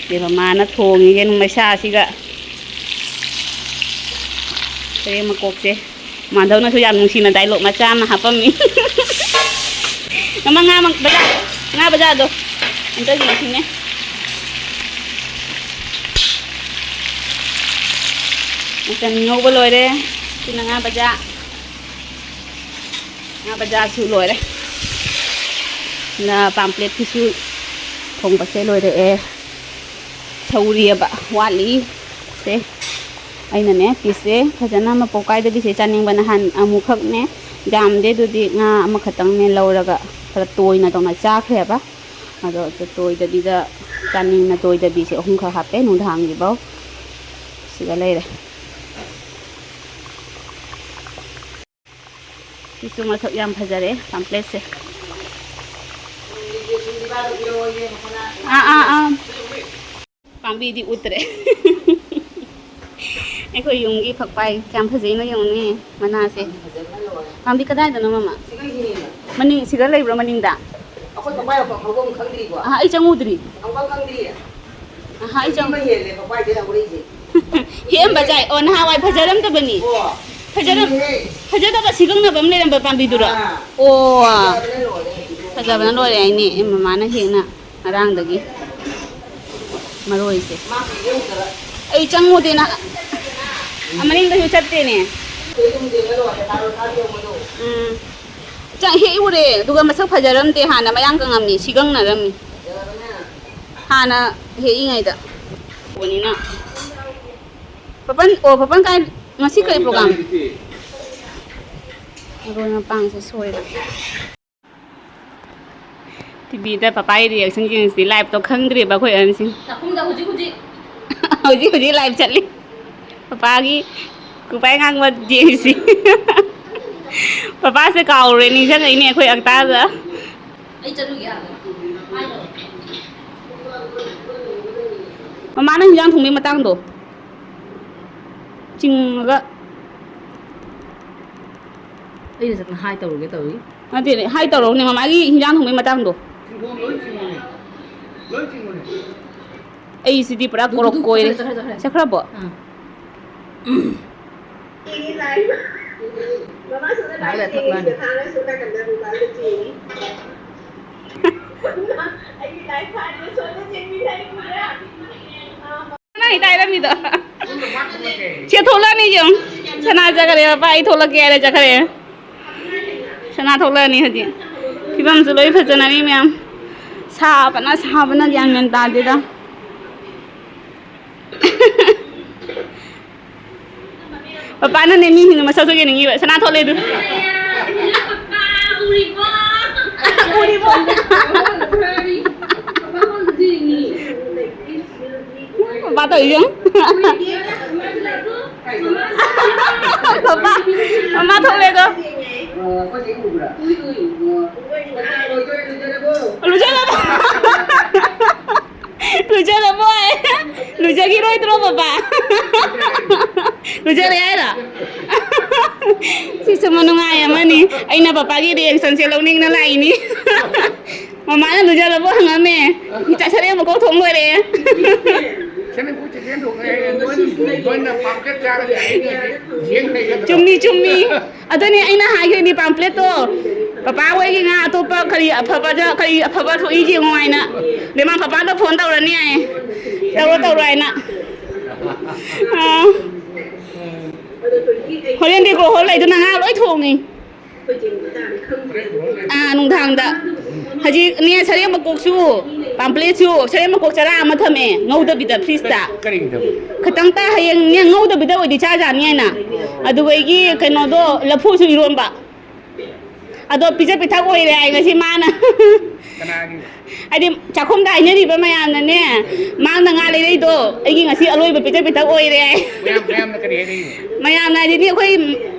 ꯑꯗꯩ ꯃꯃꯥꯅ ꯊꯣꯡꯉꯤꯁꯦ ꯅꯨꯃꯤꯠꯁꯥꯁꯤꯒ ꯁꯔꯦꯡ ꯃꯀꯣꯛꯁꯦ꯫ ꯃꯥꯙꯧꯅꯁꯨ ꯌꯥꯝ ꯅꯨꯡꯁꯤꯅ ꯗꯥꯏꯂꯣꯛ ꯃꯆꯥ ꯑꯃ ꯍꯥꯞꯄꯝꯃꯤ꯫ ꯃꯃꯥ, ꯉꯥ ꯃ-, ꯕꯖꯥꯔ, ꯉꯥ ꯕꯖꯥꯔꯗꯣ ꯑꯝꯇ ꯌꯦꯡꯁꯤꯅꯦ꯫ ꯃꯆꯟ ꯉꯧꯕ ꯂꯣꯏꯔꯦ꯫ ꯁꯤꯅ ꯉꯥ ꯕꯖꯥ꯫ ꯉꯥ ꯕꯖꯥꯁꯨ ꯂꯣꯏꯔꯦ꯫ ꯅ ꯄꯥꯝꯄ꯭ꯂꯦꯠꯀꯤꯁꯨ ꯊꯣꯡꯕꯁꯦ ꯂꯣꯏꯔꯛꯑꯦ꯫ ꯁꯧꯔꯤꯑꯕ ꯋꯥꯠꯂꯤ꯫ ꯁꯦ ꯑꯩꯅꯅꯦ ꯄꯤꯁꯁꯦ ꯐꯖꯅ ꯃꯄꯣꯛ ꯀꯥꯏꯗꯕꯤꯁꯦ ꯆꯥꯅꯤꯡꯕ꯫ ꯅꯍꯥꯟ ꯑꯃꯨꯛꯈꯛꯅꯦ ꯌꯥꯝꯗꯦ, ꯑꯗꯨꯗꯤ ꯉꯥ ꯑꯃꯈꯛꯇꯪꯅꯦ ꯂꯧꯔꯒ ꯈꯔ ꯇꯣꯏꯅ ꯇꯧꯅ ꯆꯥꯈ꯭ꯔꯦꯕ꯫ ꯑꯗꯣ ꯇꯣꯏꯗꯕꯤꯗ ꯆꯥꯅꯤꯡꯅ ꯇꯣꯏꯗꯕꯤꯁꯦ ꯑꯍꯨꯝꯈꯛ ꯍꯥꯞꯄꯦ ꯅꯨꯡꯗꯥꯡꯒꯤꯐꯧ꯫ ꯁꯤꯒ ꯂꯩꯔꯦ꯫ ꯁꯤꯁꯨ ꯃꯁꯛ ꯌꯥꯝ ꯐꯖꯔꯦ ꯄꯥꯝꯄ꯭ꯂꯦꯠꯁꯦ꯫ ꯑꯥ, ꯑꯥ, ꯑꯥ꯫ ꯄꯥꯝꯕꯤꯗꯤ ꯎꯠꯇ꯭ꯔꯦ꯫ ꯑꯩꯈꯣꯏ ꯌꯨꯝꯒꯤ ꯐꯛꯄꯥꯏ ꯀꯌꯥꯝ ꯐꯖꯩꯅꯣ ꯌꯦꯡꯉꯨꯅꯦ ꯃꯅꯥꯁꯦ꯫ ꯄꯥꯝꯕꯤ ꯀꯗꯥꯏꯗꯅꯣ, ꯃꯃꯥ? ꯃꯅꯤꯡ ꯁꯤꯗ ꯂꯩꯕ꯭ꯔꯣ, ꯃꯅꯤꯡꯗ? ꯑꯩꯈꯣꯏ ꯐꯛꯄꯥꯏ ꯃꯐꯝ ꯍꯧꯕ ꯑꯃ ꯈꯪꯗ꯭ꯔꯤꯕꯣ? ꯑꯍꯥ, ꯑꯩ ꯆꯪꯉꯨꯗ꯭ꯔꯤ꯫ ꯑꯃꯨꯛꯐꯥꯎ ꯈꯪꯗ꯭ꯔꯤꯌꯦ? ꯑꯍꯥ, ꯑꯩ ꯆꯪ- ꯑꯃ ꯍꯦꯜꯂꯦ ꯐꯛꯄꯥꯏꯗꯩ ꯍꯧꯔꯛꯏꯁꯦ꯫ ꯍꯦꯟꯕ ꯆꯥꯏ꯫ ꯑꯣ, ꯅꯍꯥꯟꯋꯥꯏ ꯐꯖꯔꯝꯗꯕꯅꯤ꯫ ꯑꯣ꯫ ꯐꯖꯔꯝ-, ꯐꯖꯗꯕ ꯁꯤꯒꯪꯅꯕ ꯑꯃ ꯂꯩꯔꯝꯕ ꯄꯥꯝꯕꯤꯗꯨꯔꯣ? ꯑꯥ꯫ ꯑꯣ꯫ ꯐꯖꯕꯅ ꯂꯣꯏꯔꯦ꯫ ꯐꯖꯕꯅ ꯂꯣꯏꯔꯦ ꯍꯥꯏꯅꯦ꯫ ꯑꯦ, ꯃꯃꯥꯅ ꯍꯦꯛꯅ ꯉꯔꯥꯡꯗꯒꯤ ꯃꯔꯣꯏꯁꯦ꯫ ꯃꯥ ꯀꯨꯏꯔꯦ ꯎꯗꯕ꯫ ꯑꯩ ꯆꯪꯉꯨꯗꯦꯅ꯫ ꯑ, ꯃꯅꯤꯡꯗꯁꯨ ꯆꯠꯇꯦꯅꯦ꯫ ꯀꯨꯏꯔꯦ ꯎꯗꯦꯅ ꯂꯣꯏꯔꯦ꯫ ꯇꯥꯔꯣ, ꯇꯥꯕꯤꯌꯣ ꯃꯗꯣ꯫ ꯎꯝ꯫ ꯆꯪ-, ꯍꯦꯛ ꯎꯔꯦ꯫ ꯑꯗꯨꯒ ꯃꯁꯛ ꯐꯖꯔꯝꯗꯦ꯫ ꯍꯥꯟꯅ ꯃꯌꯥꯡ ꯀꯪꯉꯝꯃꯤ꯫ ꯁꯤꯒꯪꯅꯔꯝꯃꯤ꯫ ꯐꯖꯔꯕꯅꯦ꯫ ꯍꯥꯟꯅ ꯍꯦꯛꯏꯉꯩꯗ꯫ ꯎꯕꯅꯤꯅ꯫ ꯄꯥꯄꯟ, ꯑꯣ, ꯄꯥꯄꯟ ꯀꯥꯏ-, ꯉꯁꯤ ꯀꯔꯤ program? ꯃꯔꯣꯏ ꯃꯄꯥꯡꯁꯦ ꯁꯣꯏꯔꯦ꯫ ꯇꯤꯚꯤꯗ ꯄꯄꯥꯒꯤ ꯔꯤꯌꯦꯛꯁꯟ ꯌꯦꯡꯁꯤ, ꯂꯥꯏꯞꯇꯣ ꯈꯪꯗ꯭ꯔꯦꯕ ꯑꯩꯈꯣꯏ ꯑꯍꯟꯁꯤꯡ꯫ ꯆꯥꯛꯈꯨꯝꯗ ꯍꯧꯖꯤꯛ ꯍꯧꯖꯤꯛ꯫ ꯍꯧꯖꯤꯛ ꯍꯧꯖꯤꯛ ꯂꯥꯏꯞ ꯆꯠꯂꯤ꯫ ꯄꯄꯥꯒꯤ ꯀꯨꯄꯥꯏ ꯉꯥꯡꯕ ꯌꯦꯡꯁꯤ꯫ ꯄꯄꯥꯁꯦ ꯀꯥꯎꯔꯦ, ꯅꯤꯡꯁꯤꯡꯉꯛꯏꯅꯦ ꯑꯩꯈꯣꯏ ꯑꯛꯇꯥꯗ꯫ ꯑꯩ ꯆꯠꯂꯨꯒꯦ ꯑꯥꯗ꯫ ꯃꯃꯥꯅ ꯍꯤꯟꯖꯥꯡ ꯊꯣꯡꯕꯒꯤ ꯃꯇꯥꯡꯗꯣ ꯆꯤꯡꯉꯒ꯫ ꯑꯩꯅ ꯆꯠꯇꯅ ꯍꯥꯏ ꯇꯧꯔꯨꯒꯦ ꯇꯧꯔꯤ꯫ ꯅꯠꯇꯦꯅꯦ, ꯍꯥꯏ ꯇꯧꯔꯛꯎꯅꯦ, ꯃꯃꯥꯒꯤ ꯍꯤꯟꯖꯥꯡ ꯊꯣꯡꯕꯒꯤ ꯃꯇꯥꯡꯗꯣ꯫ ꯆꯤꯡꯒꯣꯡ ꯂꯣꯏ ꯆꯤꯡꯉꯨꯅꯦ꯫ ꯂꯣꯏ ꯆꯤꯡꯉꯨꯅꯦ꯫ ꯑꯩꯁꯤꯗꯤ ꯄꯨꯔꯥ ꯗꯨ, ꯗꯨ, ꯀꯣꯔꯣꯛ ꯗꯨ, ꯀꯣꯏꯔꯦ꯫ ꯆꯠꯈ꯭ꯔꯦ, ꯆꯠꯈ꯭ꯔꯦ꯫ ꯆꯠꯈ꯭ꯔꯕꯣ? ꯑꯥ꯫ ꯉꯥꯏꯍꯥꯛ ꯂꯩꯔ ꯊꯛꯂꯛꯑꯅꯤ꯫ ꯅꯪ ꯍꯤꯗꯥꯛ ꯍꯥꯏꯔꯝꯃꯤꯗꯣ꯫ ꯁꯦ ꯊꯣꯛꯂꯛꯑꯅꯤ ꯌꯦꯡꯉꯨ꯫ ꯁꯅꯥ ꯆꯠꯈ꯭ꯔꯦ, ꯃꯄꯥ ꯑꯩ ꯊꯣꯛꯂꯛꯀꯦ ꯍꯥꯏꯔꯦ ꯆꯠꯈ꯭ꯔꯦ꯫ ꯁꯅꯥ ꯊꯣꯛꯂꯛꯑꯅꯤ ꯍꯧꯖꯤꯛ꯫ ꯐꯤꯕꯝꯁꯨ ꯂꯣꯏ ꯐꯖꯅꯔꯤ ꯃꯌꯥꯝ꯫ ꯁꯥꯕꯅ, ꯁꯥꯕꯅ ꯒ꯭ꯌꯥꯟ ꯃꯦꯟ ꯇꯥꯗꯦꯗ꯫ ꯄꯄꯥꯅꯅꯦ ꯃꯤꯁꯤꯡꯗꯣ ꯃꯁꯛꯁꯨ ꯌꯦꯡꯅꯤꯡꯉꯤꯕ꯫ ꯁꯅꯥ ꯊꯣꯛꯂꯛꯑꯦ ꯑꯗꯨ꯫ ꯎꯔꯤꯕꯣ? ꯄꯄꯥ ꯇꯧꯔꯤꯁꯦ ꯌꯦꯡꯉꯨ꯫ ꯄꯄꯥ, ꯃꯃꯥ ꯊꯣꯛꯂꯛꯑꯦꯗꯣ꯫ ꯂꯨꯖꯔꯕꯣ? ꯂꯨꯖꯔꯕꯣ ꯍꯥꯏ? ꯂꯨꯖꯈꯤꯔꯣꯏꯗ꯭ꯔꯣ ꯄꯄꯥ? ꯂꯨꯖꯔꯦ ꯍꯥꯏꯔꯣ? ꯁꯤꯁꯨ ꯃꯅꯨꯡꯉꯥꯏ ꯑꯃꯅꯤ꯫ ꯑꯩꯅ ꯄꯄꯥꯒꯤ ꯔꯤꯌꯦꯛꯁꯟꯁꯦ ꯂꯧꯅꯤꯡꯅ ꯂꯥꯛꯏꯅꯤ꯫ ꯃꯃꯥꯅ ꯂꯨꯖꯔꯕꯣ ꯍꯪꯉꯝꯃꯦ꯫ ꯏꯆꯥ ꯁꯔꯦꯡ ꯃꯀꯣꯛ ꯊꯣꯡ ꯂꯣꯏꯔꯦ꯫ ꯆꯨꯝꯃꯤ, ꯆꯨꯝꯃꯤ꯫ ꯑꯗꯨꯅꯦ ꯑꯩꯅ ꯍꯥꯏꯈ꯭ꯔꯤꯅꯤ ꯄꯥꯝꯄ꯭ꯂꯦꯠꯇꯣ꯫ ꯄꯄꯥ ꯍꯣꯏꯒꯤ ꯉꯥ ꯑꯇꯣꯞꯄ ꯀꯔꯤ ꯑꯐꯕ, ꯀꯔꯤ ꯑꯐꯕ ꯊꯣꯛꯏ ꯌꯦꯡꯉꯣ ꯍꯥꯏꯅ꯫ ꯕꯦꯝꯃ ꯄꯄꯥꯗ ꯐꯣꯟ ꯇꯧꯔꯅꯤ ꯍꯥꯏ꯫ ꯇꯧꯔꯣ, ꯇꯧꯔꯣ ꯍꯥꯏꯅ꯫ ꯑꯥ꯫ ꯍꯣꯔꯦꯟꯗꯤ ꯒ꯭ꯔꯣꯍꯣꯜ ꯂꯩꯗꯨꯅ ꯉꯥ ꯂꯣꯏ ꯊꯣꯡꯉꯤ꯫ ꯑꯥ, ꯅꯨꯡꯗꯥꯡꯗ꯫ ꯍꯧꯖꯤꯛꯅꯦ, ꯁꯔꯦꯡ ꯃꯀꯣꯛꯁꯨ, ꯄꯥꯝꯄ꯭ꯂꯦꯠꯁꯨ, ꯁꯔꯦꯡ ꯃꯀꯣꯛ ꯆꯔꯥ ꯑꯃ ꯊꯝꯃꯦ, ꯉꯧꯗꯕꯤꯗ, ꯐ꯭ꯔꯤꯖꯇ꯫ ꯀꯔꯤꯒꯤꯗꯃꯛ? ꯈꯇꯪꯇ ꯍꯌꯦꯡꯅꯦ, ꯉꯧꯗꯕꯤꯗ ꯑꯣꯏꯗꯤ ꯆꯥ ꯌꯥꯅꯤ ꯍꯥꯏꯅ꯫ ꯑꯗꯨꯒ ꯑꯩꯒꯤ ꯀꯩꯅꯣꯗꯣ, ꯂꯐꯨꯁꯨ ꯏꯔꯣꯟꯕ꯫ ꯑꯗꯣ ꯄꯤꯖ ꯄꯤꯊꯛ ꯑꯣꯏꯔꯦ ꯍꯥꯏ ꯉꯁꯤ ꯃꯥꯅ꯫ ꯀꯅꯥꯒꯤ? ꯍꯥꯏꯗꯤ ꯆꯥꯛꯈꯨꯝꯗ ꯍꯥꯏꯅꯔꯤꯕ ꯃꯌꯥꯝꯅꯅꯦ, ꯃꯥꯡꯗ ꯉꯥ ꯂꯩꯔꯩꯗꯣ ꯑꯩꯒꯤ ꯉꯁꯤ ꯑꯂꯣꯏꯕ ꯄꯤꯖ ꯄꯤꯊꯛ ꯑꯣꯏꯔꯦ ꯍꯥꯏ꯫ ꯃꯌꯥꯝ, ꯃꯌꯥꯝꯅ ꯀꯔꯤ ꯍꯥꯏꯔꯛꯏꯅꯣ? ꯃꯌꯥꯝꯅ ꯍꯥꯏꯗꯤ ꯃꯤ ꯑꯩꯈꯣꯏ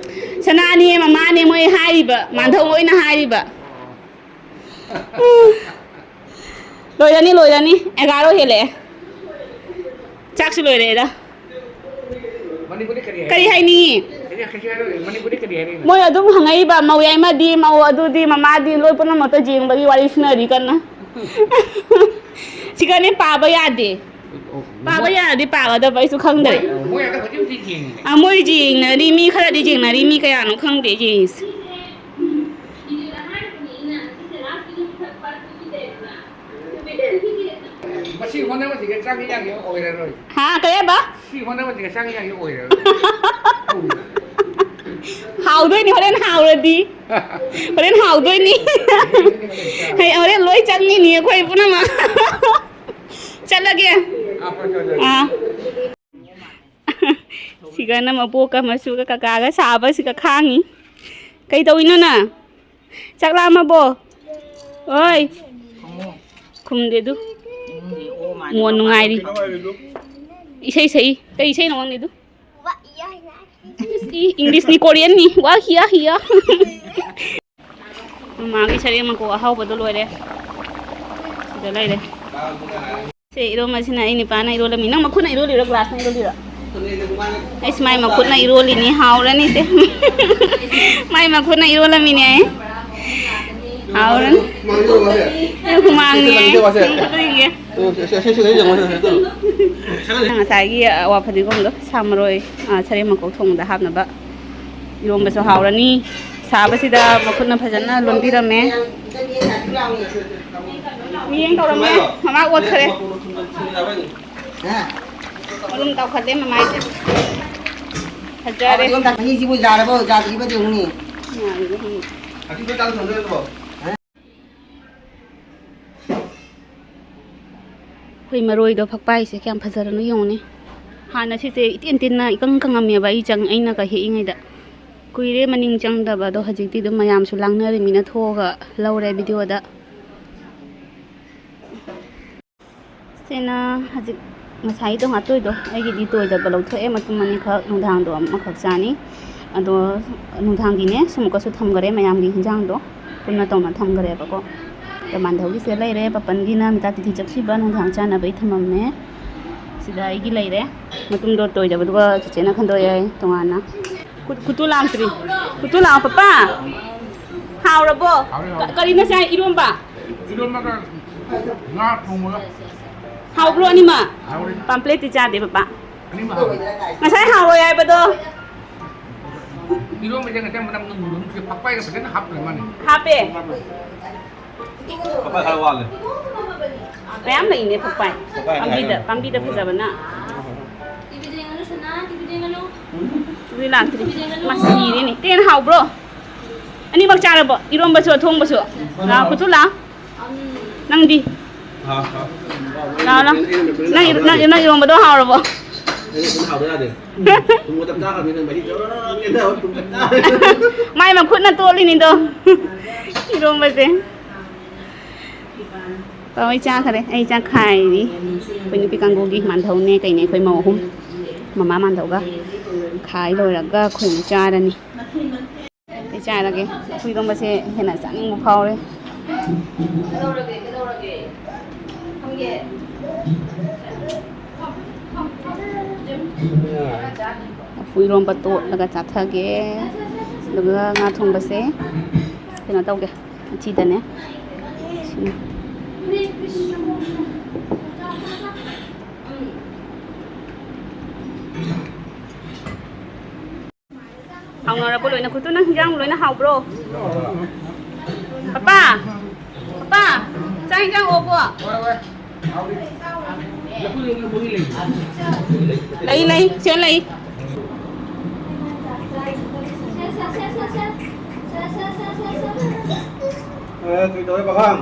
ꯁꯅꯥꯅꯦ ꯃꯃꯥꯅꯦ ꯃꯣꯏ ꯍꯥꯏꯔꯤꯕ, ꯃꯥꯟꯙꯧ ꯑꯣꯏꯅ ꯍꯥꯏꯔꯤꯕ꯫ ꯂꯣꯏꯔꯅꯤ, ꯂꯣꯏꯔꯅꯤ, ꯑꯦꯒꯥꯔꯣ ꯍꯦꯜꯂꯛꯑꯦ꯫ ꯆꯥꯛꯁꯨ ꯂꯣꯏꯔꯛꯑꯦꯗ꯫ ꯃꯅꯤꯄꯨꯔꯤ ꯀꯔꯤ ꯍꯥꯏ? ꯀꯔꯤ ꯍꯥꯏꯅꯤꯡꯉꯤ? ꯀꯔꯤ, ꯀꯔꯤ ꯍꯥꯏꯔꯣꯏ? ꯃꯅꯤꯄꯨꯔꯤ ꯀꯔꯤ ꯍꯥꯏꯔꯤꯅꯣ? ꯃꯣꯏ ꯑꯗꯨꯝ ꯍꯪꯉꯛꯏꯕ, "ꯃꯧ ꯌꯥꯏꯃꯗꯤ, ꯃꯧ ꯑꯗꯨꯗꯤ, ꯃꯃꯥꯗꯤ", ꯂꯣꯏ ꯄꯨꯝꯅꯃꯛꯇ ꯌꯦꯡꯕꯒꯤ ꯋꯥꯔꯤ ꯁꯨꯅꯔꯤ ꯀꯟꯅ꯫ ꯁꯤꯒꯅꯦ ꯄꯥꯕ ꯌꯥꯗꯦ꯫ ꯑꯣ, ꯄꯥꯕ ꯌꯥꯔꯗꯤ ꯄꯥꯒꯗꯕ, ꯑꯩꯁꯨ ꯈꯪꯗ꯭ꯔꯦ꯫ ꯃꯣꯏ, ꯃꯣꯏ ꯑꯗ ꯍꯧꯖꯤꯛ ꯍꯧꯖꯤꯛ ꯌꯦꯡꯉꯤꯅꯦ꯫ ꯑ, ꯃꯣꯏ ꯌꯦꯡꯅꯔꯤ, ꯃꯤ ꯈꯔꯗꯤ ꯌꯦꯡꯅꯔꯤ, ꯃꯤ ꯀꯌꯥꯅꯣ ꯈꯪꯗꯦ ꯌꯦꯡꯉꯤꯁꯦ꯫ ꯃꯁꯤ ꯍꯣꯠꯅꯕꯁꯤꯒ ꯆꯥꯛ ꯏꯟꯖꯥꯡꯁꯦ ꯑꯣꯏꯔꯔꯣꯏ꯫ ꯍꯥ, ꯀꯩ ꯍꯥꯏꯕ? ꯁꯤ ꯍꯣꯠꯅꯕꯁꯤꯒ ꯆꯥꯛ ꯏꯟꯖꯥꯡꯁꯦ ꯑꯣꯏꯔꯔꯣꯏ꯫ ꯍꯥꯎꯗꯣꯏꯅꯤ ꯍꯣꯔꯦꯟ ꯍꯥꯎꯔꯗꯤ꯫ ꯍꯣꯔꯦꯟ ꯍꯥꯎꯗꯣꯏꯅꯤ꯫ ꯍꯩ, ꯍꯣꯔꯦꯟ ꯂꯣꯏ ꯆꯪꯉꯤꯅꯤ ꯑꯩꯈꯣꯏ ꯄꯨꯝꯅꯃꯛ꯫ ꯆꯠꯂꯒꯦ꯫ ꯑꯥ, ꯍꯣꯏ, ꯍꯣꯏ, ꯍꯣꯏ꯫ ꯑꯥ꯫ ꯁꯤꯒꯅ ꯃꯕꯣꯛꯀ ꯃꯆꯨꯒ ꯀꯀꯥꯒ ꯁꯥꯕꯁꯤꯒ ꯈꯥꯡꯉꯤ꯫ ꯀꯩ ꯇꯧꯏꯅꯣ ꯅꯪ? ꯆꯥꯛ ꯂꯥꯝꯃꯕꯣ? ꯑꯣꯏ꯫ ꯈꯨꯝꯗꯦ ꯑꯗꯨ꯫ ꯃꯣꯟ ꯅꯨꯡꯉꯥꯏꯔꯤ꯫ ꯏꯁꯩ ꯁꯛꯏ꯫ ꯀꯩ ꯏꯁꯩꯅꯣ ꯈꯪꯗꯦ ꯑꯗꯨ? ꯏ-, ꯏꯪꯂꯤꯁꯅꯤ, ꯀꯣꯔꯤꯌꯟꯅꯤ꯫ ꯋꯥ ꯍꯤꯌꯥ ꯍꯤꯌꯥ꯫ ꯃꯃꯥꯒꯤ ꯁꯔꯦꯡ ꯃꯀꯣꯛ ꯑꯍꯥꯎꯕꯗꯣ ꯂꯣꯏꯔꯦ꯫ ꯁꯤꯗ ꯂꯩꯔꯦ꯫ ꯁꯦ, ꯏꯔꯣꯝꯕꯁꯤꯅ ꯑꯩ ꯅꯨꯄꯥꯅ ꯏꯔꯣꯜꯂꯝꯃꯤ꯫ ꯅꯪ ꯃꯈꯨꯠꯅ ꯏꯔꯣꯜꯂꯤꯔꯣ, ꯒ꯭ꯂꯥꯁꯅ ꯏꯔꯣꯜꯂꯤꯔꯣ? ꯑꯩꯁ, ꯃꯥꯏ ꯃꯈꯨꯠꯅ ꯏꯔꯣꯜꯂꯤꯅꯤ, ꯍꯥꯎꯔꯅꯤ ꯁꯦ꯫ ꯃꯥꯏ ꯃꯈꯨꯠꯅ ꯏꯔꯣꯜꯂꯝꯃꯤꯅꯦ꯫ ꯍꯥꯎꯔꯅꯤ꯫ ꯍꯨꯃꯥꯡꯅꯦ꯫ ꯅꯪ ꯈꯨꯠꯇꯣ ꯌꯦꯡꯒꯦ꯫ ꯉꯁꯥꯏꯒꯤ ꯑꯋꯥ ꯐꯗꯤꯒꯣꯝꯗꯣ ꯁꯥ ꯃꯔꯣꯏ, ꯑ, ꯁꯔꯦꯡ ꯃꯀꯣꯛ ꯊꯣꯡꯕꯗ ꯍꯥꯞꯅꯕ꯫ ꯏꯔꯣꯝꯕꯁꯨ ꯍꯥꯎꯔꯅꯤ꯫ ꯁꯥꯕꯁꯤꯗ ꯃꯈꯨꯠꯅ ꯐꯖꯅ ꯂꯣꯟꯕꯤꯔꯝꯃꯦ꯫ ꯃꯤꯠꯌꯦꯡ ꯇꯧꯔꯝꯃꯦ꯫ ꯃꯃꯥ ꯑꯣꯠꯈꯔꯦ꯫ ꯃꯔꯨꯝ ꯇꯥꯎꯈꯠꯂꯦ ꯃꯃꯥꯏꯁꯦ꯫ ꯐꯖꯔꯦ꯫ ꯑꯅꯤꯁꯤꯕꯨ ꯌꯥꯔꯕꯣ? ꯌꯥꯗ꯭ꯔꯤꯕꯗꯤ ꯑꯃꯨꯛꯅꯤ꯫ ꯌꯥꯔꯤꯕ ꯈꯪꯗꯦ꯫ ꯑꯗꯨꯗꯣ ꯆꯥꯛ ꯊꯣꯡꯗꯣꯏ ꯅꯠꯇ꯭ꯔꯣ? ꯑꯩꯈꯣꯏ ꯃꯔꯣꯏꯗꯣ ꯐꯛꯄꯥꯏꯁꯦ ꯀꯌꯥꯝ ꯐꯖꯔꯅꯣ ꯌꯦꯡꯉꯨꯅꯦ꯫ ꯍꯥꯟꯅ ꯁꯤꯁꯦ ꯏꯇꯦꯟ ꯇꯦꯟꯅ ꯏꯀꯪ ꯀꯪꯉꯝꯃꯦꯕ ꯑꯩ ꯆꯪ-, ꯑꯩꯅꯒ ꯍꯦꯛꯏꯉꯩꯗ꯫ ꯀꯨꯏꯔꯦ ꯃꯅꯤꯡ ꯆꯪꯗꯕ, ꯑꯗꯣ ꯍꯧꯖꯤꯛꯇꯤ ꯑꯗꯨꯝ ꯃꯌꯥꯝꯁꯨ ꯂꯥꯡꯅꯔꯤꯃꯤꯅ ꯊꯣꯛꯑꯒ ꯂꯧꯔꯦ ꯚꯤꯗꯤꯑꯣꯗ꯫ ꯁꯤꯅ ꯍꯧꯖꯤꯛ ꯉꯁꯥꯏ ꯇꯣꯉꯥꯟ ꯇꯣꯏꯗꯣ, ꯑꯩꯒꯤꯗꯤ ꯇꯣꯏꯗꯕ ꯂꯧꯊꯣꯛꯑꯦ, ꯃꯇꯨꯝ ꯑꯅꯤꯈꯛ, ꯅꯨꯡꯗꯥꯡꯗꯣ ꯑꯃꯈꯛ ꯆꯥꯅꯤ꯫ ꯑꯗꯣ ꯅꯨꯡꯗꯥꯡꯒꯤꯅꯦ, ꯁꯨꯝꯀꯁꯨ ꯊꯝꯈꯔꯦ ꯃꯌꯥꯝꯒꯤ ꯍꯤꯟꯖꯥꯡꯗꯣ꯫ ꯄꯨꯟꯅ ꯇꯧꯅ ꯊꯝꯈ꯭ꯔꯦꯕꯀꯣ꯫ ꯑꯗꯣ ꯃꯥꯟꯙꯧꯒꯤꯁꯦ ꯂꯩꯔꯦ, ꯄꯄꯟꯒꯤꯅ ꯃꯤꯇꯥ ꯇꯤꯊꯤ ꯆꯠꯈꯤꯕ ꯅꯨꯡꯗꯥꯡ ꯆꯥꯅꯕꯩ ꯊꯝꯃꯝꯃꯦ꯫ ꯁꯤꯗ ꯑꯩꯒꯤ ꯂꯩꯔꯦ꯫ ꯃꯇꯨꯝꯗꯣ ꯇꯣꯏꯗꯕꯗꯨꯒ ꯆꯤꯆꯦꯅ ꯈꯟꯗꯣꯛꯑꯦ ꯇꯣꯉꯥꯟꯅ꯫ ꯈꯨꯠ-, ꯈꯨꯠꯇꯨ ꯂꯥꯡꯇ꯭ꯔꯤ꯫ ꯈꯨꯠꯇꯨ ꯂꯥꯡ, ꯄꯄꯥ꯫ ꯍꯥꯎꯔꯕꯣ? ꯍꯥꯎꯔꯦ, ꯍꯥꯎꯔꯦ꯫ ꯀ-, ꯀꯔꯤꯅꯣ ꯆꯥꯏ? ꯏꯔꯣꯝꯕ? ꯏꯔꯣꯝꯕꯒ ꯉꯥ ꯊꯣꯡꯕꯒ꯫ ꯍꯥꯎꯕ꯭ꯔꯣ ꯑꯅꯤꯃꯛ? ꯍꯥꯎꯔꯦ꯫ ꯄꯥꯝꯄ꯭ꯂꯦꯠꯇꯤ ꯆꯥꯗꯦ, ꯄꯄꯥ꯫ ꯑꯅꯤꯃꯛ ꯍꯥꯎꯔꯦ꯫ ꯉꯁꯥꯏ ꯍꯥꯎꯔꯣꯏ ꯍꯥꯏꯕꯗꯣ꯫ ꯏꯔꯣꯝꯕꯁꯦ ꯉꯁꯥꯏ ꯃꯅꯝ ꯅꯨꯡ ꯅꯨꯡꯁꯤ ꯐꯛꯄꯥꯏꯒ ꯐꯖꯅ ꯍꯥꯞꯈ꯭ꯔꯦ ꯃꯥꯅꯦ꯫ ꯍꯥꯞꯄꯦ꯫ ꯐꯛꯄꯥꯏ ꯈꯔ ꯋꯥꯠꯂꯦ꯫ ꯃꯌꯥꯝ ꯂꯩꯅꯦ ꯐꯛꯄꯥꯏ꯫ ꯐꯛꯄꯥꯏ ꯄꯥꯝꯕꯤꯗ, ꯍꯥꯏꯔꯣ꯫ ꯄꯥꯝꯕꯤꯗ ꯐꯖꯕꯅ꯫ ꯇꯤꯚꯤ ꯌꯦꯡꯉꯅꯨ ꯁꯅꯥ, ꯇꯤꯚꯤ ꯌꯦꯡꯉꯅꯨ꯫ ꯇꯤꯚꯤ ꯂꯥꯛꯇ꯭ꯔꯤ꯫ ꯃꯥ ꯁꯤꯔꯦꯅꯦ꯫ ꯇꯦꯟ ꯍꯥꯎꯕ꯭ꯔꯣ? ꯑꯅꯤꯃꯛ ꯆꯥꯔꯕꯣ? ꯏꯔꯣꯝꯕꯁꯨ ꯑꯊꯣꯡꯕꯁꯨ? ꯂꯥꯎ, ꯈꯨꯠꯇꯨ ꯂꯥꯎ꯫ ꯅꯪꯗꯤ? ꯍꯥꯎ, ꯍꯥꯎ꯫ ꯂꯥꯎ, ꯂꯥꯎ꯫ ꯅꯪ ꯏꯔ-, ꯅꯪ ꯏꯔ-, ꯅꯪ ꯏꯔꯣꯝꯕꯗꯣ ꯍꯥꯎꯔꯕꯣ? ꯑꯩ ꯑꯗꯨꯝ ꯍꯥꯎꯗ ꯌꯥꯗꯦ꯫ ꯊꯨꯝꯒ ꯆꯞ ꯆꯥꯈ꯭ꯔꯕꯅꯤꯅ ꯃꯍꯤ ꯖꯔ ꯆꯦꯟꯊꯕ ꯊꯨꯝ ꯆꯞ ꯆꯥꯔꯦ꯫ ꯃꯥꯏ ꯃꯈꯨꯠꯅ ꯇꯣꯠꯂꯤꯅꯤꯗꯣ꯫ ꯏꯔꯣꯝꯕꯁꯦ꯫ ꯂꯣꯏ ꯆꯥꯈꯔꯦ꯫ ꯑꯩ ꯆꯥꯛ ꯈꯥꯏꯔꯤ꯫ ꯑꯩꯈꯣꯏ ꯅꯨꯄꯤ ꯀꯥꯡꯕꯨꯒꯤ ꯃꯥꯟꯙꯧꯅꯦ ꯀꯩꯅꯦ ꯑꯩꯈꯣꯏ ꯃꯧ ꯑꯍꯨꯝ꯫ ꯃꯃꯥ ꯃꯥꯟꯙꯧꯒ ꯈꯥꯏ ꯂꯣꯏꯔꯒ ꯑꯩꯈꯣꯏ ꯑꯃꯨꯛ ꯆꯥꯔꯅꯤ꯫ ꯑꯩ ꯆꯥꯔꯒꯦ꯫ ꯂꯐꯨ ꯏꯔꯣꯝꯕꯁꯦ ꯍꯦꯟꯅ ꯆꯥꯅꯤꯡꯕ ꯐꯥꯎꯔꯦ꯫ ꯂꯐꯨ ꯏꯔꯣꯝꯕ ꯇꯣꯠꯂꯒ ꯆꯥꯊꯒꯦ꯫ ꯑꯗꯨꯒ ꯉꯥ ꯊꯣꯡꯕꯁꯦ ꯀꯩꯅꯣ ꯇꯧꯒꯦ꯫ ꯎꯆꯤꯗꯅꯦ꯫ ꯁꯤꯅ꯫ ꯍꯥꯎꯅꯔꯕꯣ ꯂꯣꯏꯅ? ꯈꯨꯠꯇꯨ ꯅꯪ ꯍꯤꯟꯖꯥꯡ ꯂꯣꯏꯅ ꯍꯥꯎꯕ꯭ꯔꯣ? ꯄꯄꯥ! ꯄꯄꯥ! ꯆꯥꯛ ꯍꯤꯟꯖꯥꯡ ꯑꯣꯛꯄꯣ? ꯂꯩ, ꯂꯩ, ꯁꯤꯗ ꯂꯩ꯫ ꯑꯦ, ꯀꯩ ꯇꯧꯔꯦ, ꯄꯥꯈꯪ?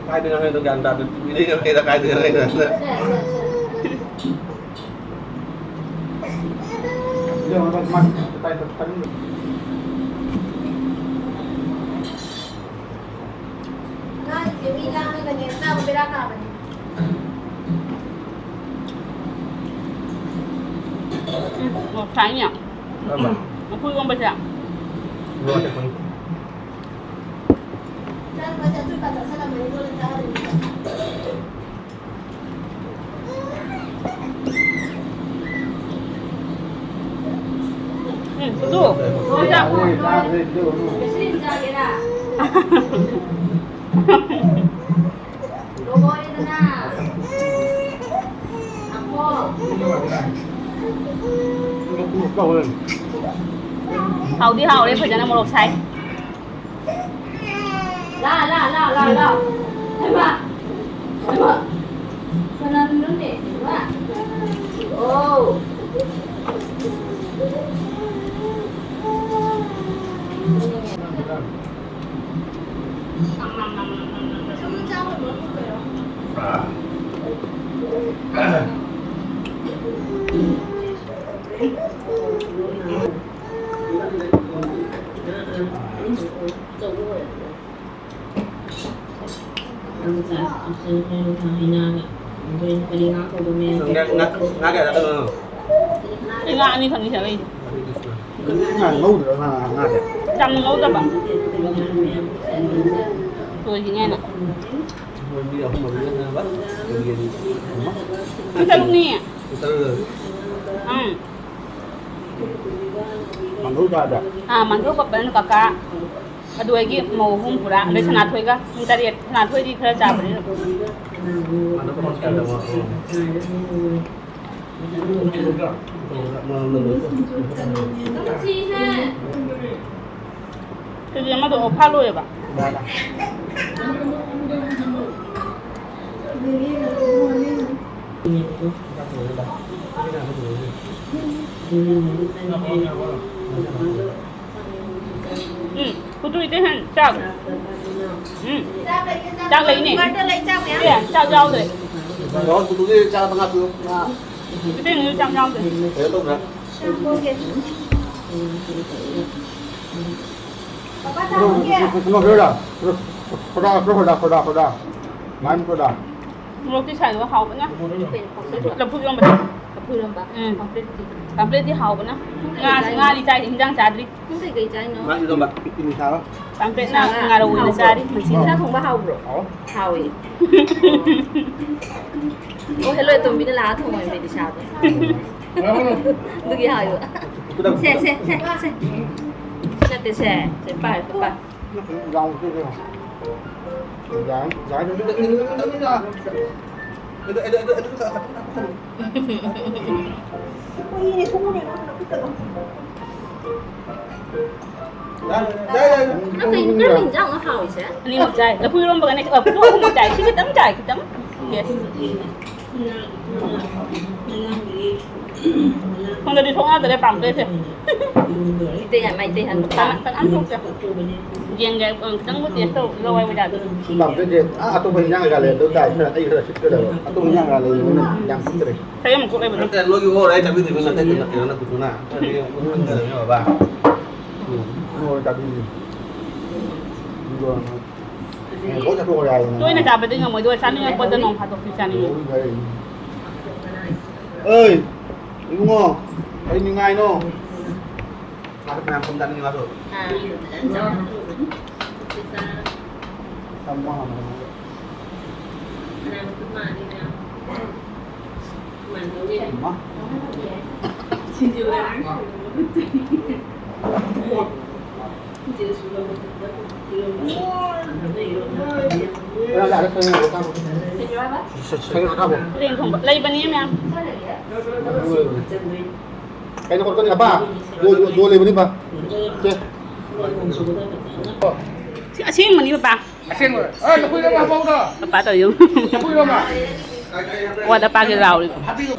ꯀꯥꯏꯗꯅꯣ ꯍꯦꯛꯇ ꯒ꯭ꯌꯥꯟ ꯇꯥꯗꯦ꯫ ꯃꯤꯔꯩꯅ ꯀꯩꯗ ꯀꯥꯏꯗꯅꯣ ꯍꯦꯛꯇ꯫ ꯉꯥꯁꯦ ꯃꯤ ꯂꯥꯡꯉꯒꯅꯦ ꯆꯥꯕ ꯕꯦꯔꯥ ꯀꯥꯕꯅꯦ꯫ ꯎꯝ, ꯉꯁꯥꯏꯅꯦ꯫ ꯀꯔꯝꯕ? ꯂꯐꯨ ꯏꯔꯣꯝꯕꯁꯦ꯫ ꯂꯣꯜꯂꯦ ꯑꯩꯈꯣꯏ꯫ ꯆꯥꯛ ꯃꯆꯦꯠ ꯑꯆꯣꯏꯄ ꯆꯥꯁꯜꯂꯝꯃꯅꯤ, ꯀꯣꯟꯅ ꯆꯥꯔꯅꯤ꯫ ꯎꯝ, ꯄꯨꯊꯣꯛ꯫ ꯆꯥꯛ ꯆꯥ꯫ ꯉꯁꯤ ꯆꯥꯒꯦꯔꯥ? ꯂꯣꯏꯔꯦꯗꯅ꯫ ꯍꯥꯎꯗꯤ ꯍꯥꯎꯔꯦ, ꯐꯖꯅ ꯃꯣꯔꯣꯛ ꯁꯥꯏ꯫ ꯂꯥ, ꯂꯥ, ꯂꯥ, ꯂꯥ, ꯂꯥ꯫ ꯍꯩꯃꯥ! ꯍꯩꯃꯥ! ꯀꯅꯥꯅꯣꯅꯦ? ꯍꯩꯃꯥ! ꯑꯣ! ꯁꯨꯝ ꯆꯥꯕ ꯂꯣꯏ ꯎꯠꯇꯣꯏꯔꯣ? ꯉꯥ, ꯉꯥ, ꯉꯥ ꯀꯌꯥ ꯆꯥꯗꯣꯏꯅꯣ? ꯑꯩ ꯉꯥ ꯑꯅꯤ ꯈꯛꯅꯤ ꯆꯥꯔꯛꯏꯁꯦ꯫ ꯉꯥ ꯉꯧꯗ꯭ꯔꯣ, ꯉꯥ, ꯉꯥꯗꯤ? ꯌꯥꯝꯅ ꯉꯧꯗꯕ꯫ ꯇꯣꯏꯁꯤꯅꯦꯅ꯫ ꯃꯣꯏ ꯃꯤ ꯑꯍꯨꯝ ꯃꯔꯤ ꯂꯩꯅꯕ꯫ ꯌꯦꯟ ꯑꯃ꯫ ꯃꯤ ꯇꯔꯨꯛꯅꯤ꯫ ꯃꯤ ꯇꯔꯨꯛ ꯂꯩꯔꯦ꯫ ꯎꯝ꯫ ꯃꯥꯡꯒꯧ ꯆꯥꯗ꯫ ꯑꯥ, ꯃꯥꯡꯒꯧ ꯄꯛꯄꯅ ꯀꯀꯥ꯫ ꯑꯗꯨ ꯑꯩꯒꯤ ꯃꯧ ꯑꯍꯨꯝ ꯄꯨꯔꯥ, ꯑꯗꯩ ꯁꯅꯥꯊꯣꯏꯒ ꯄꯨꯡ ꯇꯔꯦꯠ, ꯁꯅꯥꯊꯣꯏꯗꯤ ꯈꯔ ꯆꯥꯕꯅꯤꯅ꯫ ꯀꯦꯖꯤ ꯑꯃꯗꯣ ꯑꯣꯐꯥ ꯂꯣꯏꯔꯦꯕ꯫ ꯎꯝ, ꯍꯨꯇꯨ ꯏꯇꯩ ꯍꯟ ꯆꯥꯛ꯫ ꯎꯝ꯫ ꯆꯥꯛ ꯂꯩꯅꯦ꯫ ꯃꯔꯛꯇ ꯂꯩ ꯆꯥꯛ ꯃꯌꯥꯝ꯫ ꯑꯦ, ꯆꯥꯛ ꯌꯥꯎꯗ꯭ꯔꯦ꯫ ꯕꯥꯕꯥ ꯍꯨꯇꯨꯒꯤ ꯆꯥꯛ ꯃꯉꯥ ꯄꯤꯌꯨ꯫ ꯉꯥ꯫ ꯏꯇꯩ ꯍꯟ ꯆꯥꯛ ꯌꯥꯎꯗ꯭ꯔꯦ꯫ ꯀꯩꯅꯣ ꯇꯧꯗ꯭ꯔꯥ? ꯄꯥꯄꯥ ꯆꯥꯔꯨꯒꯦ? ꯀꯩꯅꯣ ꯈꯔ ꯈꯣꯗꯥ, ꯈꯔ ꯈꯣꯗꯥ, ꯈꯣꯗꯥ, ꯈꯣꯗꯥ꯫ ꯂꯥꯏꯝ ꯈꯣꯗꯥ꯫ ꯃꯣꯔꯣꯛꯇꯤ ꯁꯥꯏꯗꯣ ꯍꯥꯎꯕꯅ꯫ ꯂꯐꯨ ꯏꯔꯣꯝꯕꯗꯣ꯫ ꯂꯐꯨ ꯏꯔꯣꯝꯕ꯫ ꯎꯝ꯫ ꯄꯥꯝꯄ꯭ꯂꯦꯠꯇꯤ ꯍꯥꯎꯕꯅ꯫ ꯉꯥ, ꯉꯥꯗꯤ ꯆꯥꯏ, ꯍꯤꯟꯖꯥꯡ ꯆꯥꯗ꯭ꯔꯤ꯫ ꯅꯪ ꯀꯩꯀꯩ ꯆꯥꯏꯅꯣ? ꯉꯥ ꯏꯔꯣꯝꯕ꯫ ꯀꯤꯂꯤ ꯁꯥꯕ꯫ ꯄꯥꯝꯄ꯭ꯂꯦꯠꯅ ꯉꯥꯔꯧ ꯑꯣꯏꯅ ꯆꯥꯔꯤ꯫ ꯁꯥ ꯊꯣꯡꯕ ꯍꯥꯎꯕ꯭ꯔꯣ? ꯍꯥꯎ꯫ ꯍꯥꯎꯋꯦ꯫ ꯑꯣ, ꯍꯦꯜꯂꯣ ꯑꯇꯣꯝꯕꯤꯅ ꯂꯥꯛꯑ ꯊꯣꯡꯉꯣ ꯏꯕꯦꯗꯤ ꯁꯥꯗꯣ꯫ ꯑꯗꯨꯒꯤ ꯍꯥꯏꯕ꯫ ꯁꯦ, ꯁꯦ, ꯁꯦ, ꯁꯦ꯫ ꯅꯠꯇꯦ, ꯁꯦ꯫ ꯁꯦ, ꯄꯥꯏ, ꯄꯥꯏ꯫ ꯅꯪ ꯀꯩꯅꯣ ꯀꯔꯝꯕ ꯏꯟꯖꯥꯡꯅꯣ ꯍꯥꯎꯔꯤꯁꯦ? ꯑꯅꯤꯃꯛ ꯆꯥꯏ꯫ ꯂꯐꯨ ꯏꯔꯣꯝꯕꯒꯅꯦ, ꯑ, ꯄꯨꯂꯞ ꯑꯍꯨꯝꯃꯛ ꯆꯥꯏ꯫ ꯁꯤ ꯈꯤꯇꯪ ꯆꯥꯏ, ꯈꯤꯇꯪ꯫ ꯌꯦꯁ꯫ ꯁꯣꯝꯗꯗꯤ ꯊꯣꯛꯅꯗ꯭ꯔꯦ ꯄꯥꯝꯄ꯭ꯂꯦꯠꯁꯦ꯫ ꯃꯩꯇꯩ ꯍꯥꯏ, ꯃꯩꯇꯩ ꯍꯥꯏ꯫ ꯀꯅꯥ-, ꯀꯅꯥꯝ ꯊꯣꯛꯇꯦ꯫ ꯌꯦꯟꯒ, ꯑ, ꯈꯤꯇꯪꯕꯨ ꯇꯦꯁ ꯇꯧ, ꯂꯋꯥꯏ ꯃꯣꯏꯗꯥꯗꯣ꯫ ꯄꯥꯝꯄ꯭ꯂꯦꯠꯁꯦ, ꯑꯥ, ꯑꯇꯣꯞꯄ ꯍꯤꯟꯖꯥꯡ ꯀꯩꯀꯥ ꯂꯩ, ꯑꯗꯨ ꯇꯥꯏ, ꯈꯔ, ꯑꯩ ꯈꯔ ꯁꯤꯠꯀꯗꯕ꯫ ꯑꯇꯣꯞꯄ ꯍꯤꯟꯖꯥꯡ ꯀꯩꯀꯥ ꯂꯩꯕꯅꯤꯅ ꯌꯥꯝ ꯁꯤꯠꯇ꯭ꯔꯦ꯫ ꯁꯔꯦꯡ ꯃꯀꯣꯛ ꯂꯩꯕꯗꯣ꯫ ꯅꯠꯇꯦ, ꯅꯣꯏꯒꯤ ꯑꯣ ꯍꯥꯏ ꯆꯥꯕꯤꯗꯣꯏꯅꯣ? ꯅꯠꯇꯦ, ꯅꯠꯇꯦ, ꯅꯠꯇꯦ, ꯅꯠꯇꯦ, ꯅꯠꯇꯦ, ꯅꯠꯇꯦ, ꯅꯠꯇꯦ, ꯕꯕꯥ꯫ ꯎꯝ, ꯅꯣꯏ ꯆꯥꯕꯤꯗꯣꯏꯅꯤ꯫ ꯑꯗꯨꯒ ꯂꯣꯏ ꯆꯥꯊꯣꯛꯈ꯭ꯔꯦ ꯍꯥꯏꯗꯅ꯫ ꯇꯣꯏꯅ ꯆꯥꯕꯗꯤ ꯉꯝꯃꯣꯏ, ꯑꯗꯨꯒ ꯆꯥꯅꯤꯡꯉꯛꯄꯗ ꯅꯣꯡ ꯐꯥꯗꯣꯛꯇꯤ ꯆꯥꯅꯤꯡꯉꯤ꯫ ꯑꯣꯏ, ꯌꯥꯏ꯫ ꯑꯩ, ꯏꯕꯨꯡꯉꯣ, ꯑꯩ ꯅꯤꯡꯉꯥꯏꯅꯣ꯫ ꯃꯥꯁꯨ ꯐꯅꯌꯥꯝ ꯀꯨꯝ ꯆꯥꯅꯤꯡꯉꯤ ꯃꯥꯁꯨ꯫ ꯑꯥ꯫ ꯌꯥꯝ ꯋꯥꯡꯉꯝꯃꯦ꯫ ꯏꯃꯥ꯫ ꯁꯣꯏ-, ꯁꯣꯏ-, ꯁꯣꯏ-, ꯁꯣꯏ-, ꯂꯩꯕꯅꯤ ꯃꯌꯥꯝ꯫ ꯀꯩꯅꯣ ꯈꯣꯠꯀꯅꯤ, ꯑꯄꯥ? ꯌꯣ-, ꯌꯣ-, ꯌꯣꯜꯂꯤꯕꯅꯤ, ꯄꯥ꯫ ꯁꯦ꯫ ꯁꯤ ꯑꯁꯦꯡꯕꯅꯤ, ꯄꯥꯄꯥ꯫ ꯑꯁꯦꯡꯕ꯫ ꯑ, ꯂꯐꯨ ꯏꯔꯣꯝꯕ ꯍꯥꯞꯄꯛꯎꯗꯣ꯫ ꯄꯥꯄꯥ ꯇꯧꯔꯤꯗꯣ꯫ ꯂꯐꯨ ꯏꯔꯣꯝꯕ꯫ ꯑꯣ, ꯄꯥꯄꯥꯒꯤ ꯂꯥꯎꯔꯤꯕ꯫ ꯍꯥꯞꯄꯤꯔꯣ꯫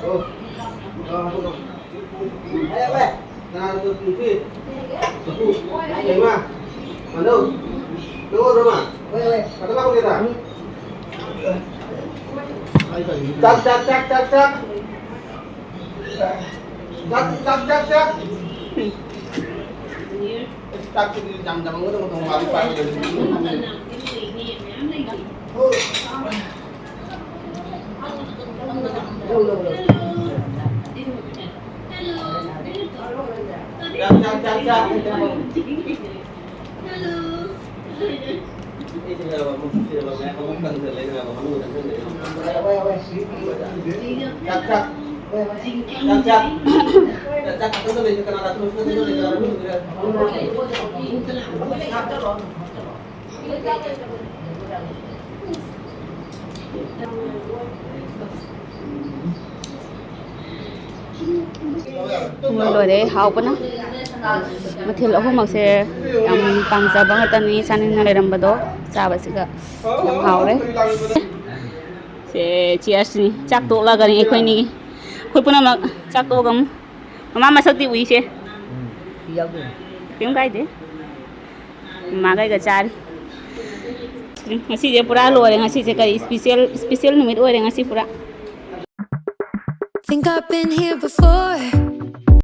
ꯆꯥꯛ, ꯆꯥꯛ, ꯆꯥꯛ, ꯆꯥꯛ, ꯆꯥꯛ꯫ ꯆꯥꯛ, ꯆꯥꯛ, ꯆꯥꯛ, ꯆꯥꯛ꯫ ꯆꯥꯛꯇꯨꯗꯤ ꯌꯥꯝ ꯌꯥꯝꯃꯝꯒꯗꯧꯕ ꯃꯥꯜꯂꯤ, ꯄꯥꯏꯕ ꯂꯩꯔꯗꯤ꯫ ꯆꯥꯛ, ꯆꯥꯛ, ꯆꯥꯛ, ꯆꯥꯛ꯫ ꯊꯣꯡꯕ ꯂꯣꯏꯔꯦ꯫ ꯍꯥꯎꯕꯅ ꯃꯊꯦꯜ ꯑꯍꯨꯝꯃꯛꯁꯦ ꯌꯥꯝ ꯄꯥꯝꯖꯕ ꯉꯥꯛꯇꯅꯤ꯫ ꯆꯥꯅꯤꯡꯅ ꯂꯩꯔꯝꯕꯗꯣ ꯆꯥꯕꯁꯤꯒ ꯌꯥꯝ ꯍꯥꯎꯔꯦ꯫ ꯁꯦ, ꯆꯤꯌꯔꯁꯅꯤ꯫ ꯆꯥꯛ ꯇꯣꯛꯂꯒꯅꯤ ꯑꯩꯈꯣꯏꯅꯤꯒꯤ꯫ ꯑꯩꯈꯣꯏ ꯄꯨꯝꯅꯃꯛ ꯆꯥꯛ ꯇꯣꯛꯑꯒ ꯑꯃꯨꯛ ꯃꯃꯥ ꯃꯁꯛꯇꯤ ꯎꯏꯁꯦ꯫ ꯎꯝ, ꯁꯤ ꯌꯥꯎꯗꯣꯏꯅꯤ꯫ ꯀꯩꯝ ꯀꯥꯏꯗꯦ꯫ ꯃꯃꯥꯒꯩꯒ ꯆꯥꯔꯤ꯫ ꯎꯝ, ꯉꯁꯤꯁꯦ ꯄꯨꯔꯥ ꯂꯣꯏꯔꯦ꯫ ꯉꯁꯤꯁꯦ ꯀꯔꯤ ꯏꯁꯄꯤꯁꯦꯜ, ꯏꯁꯄꯤꯁꯦꯜ ꯅꯨꯃꯤꯠ ꯑꯣꯏꯔꯦ ꯉꯁꯤ ꯄꯨꯔꯥ꯫ Think I've been here before.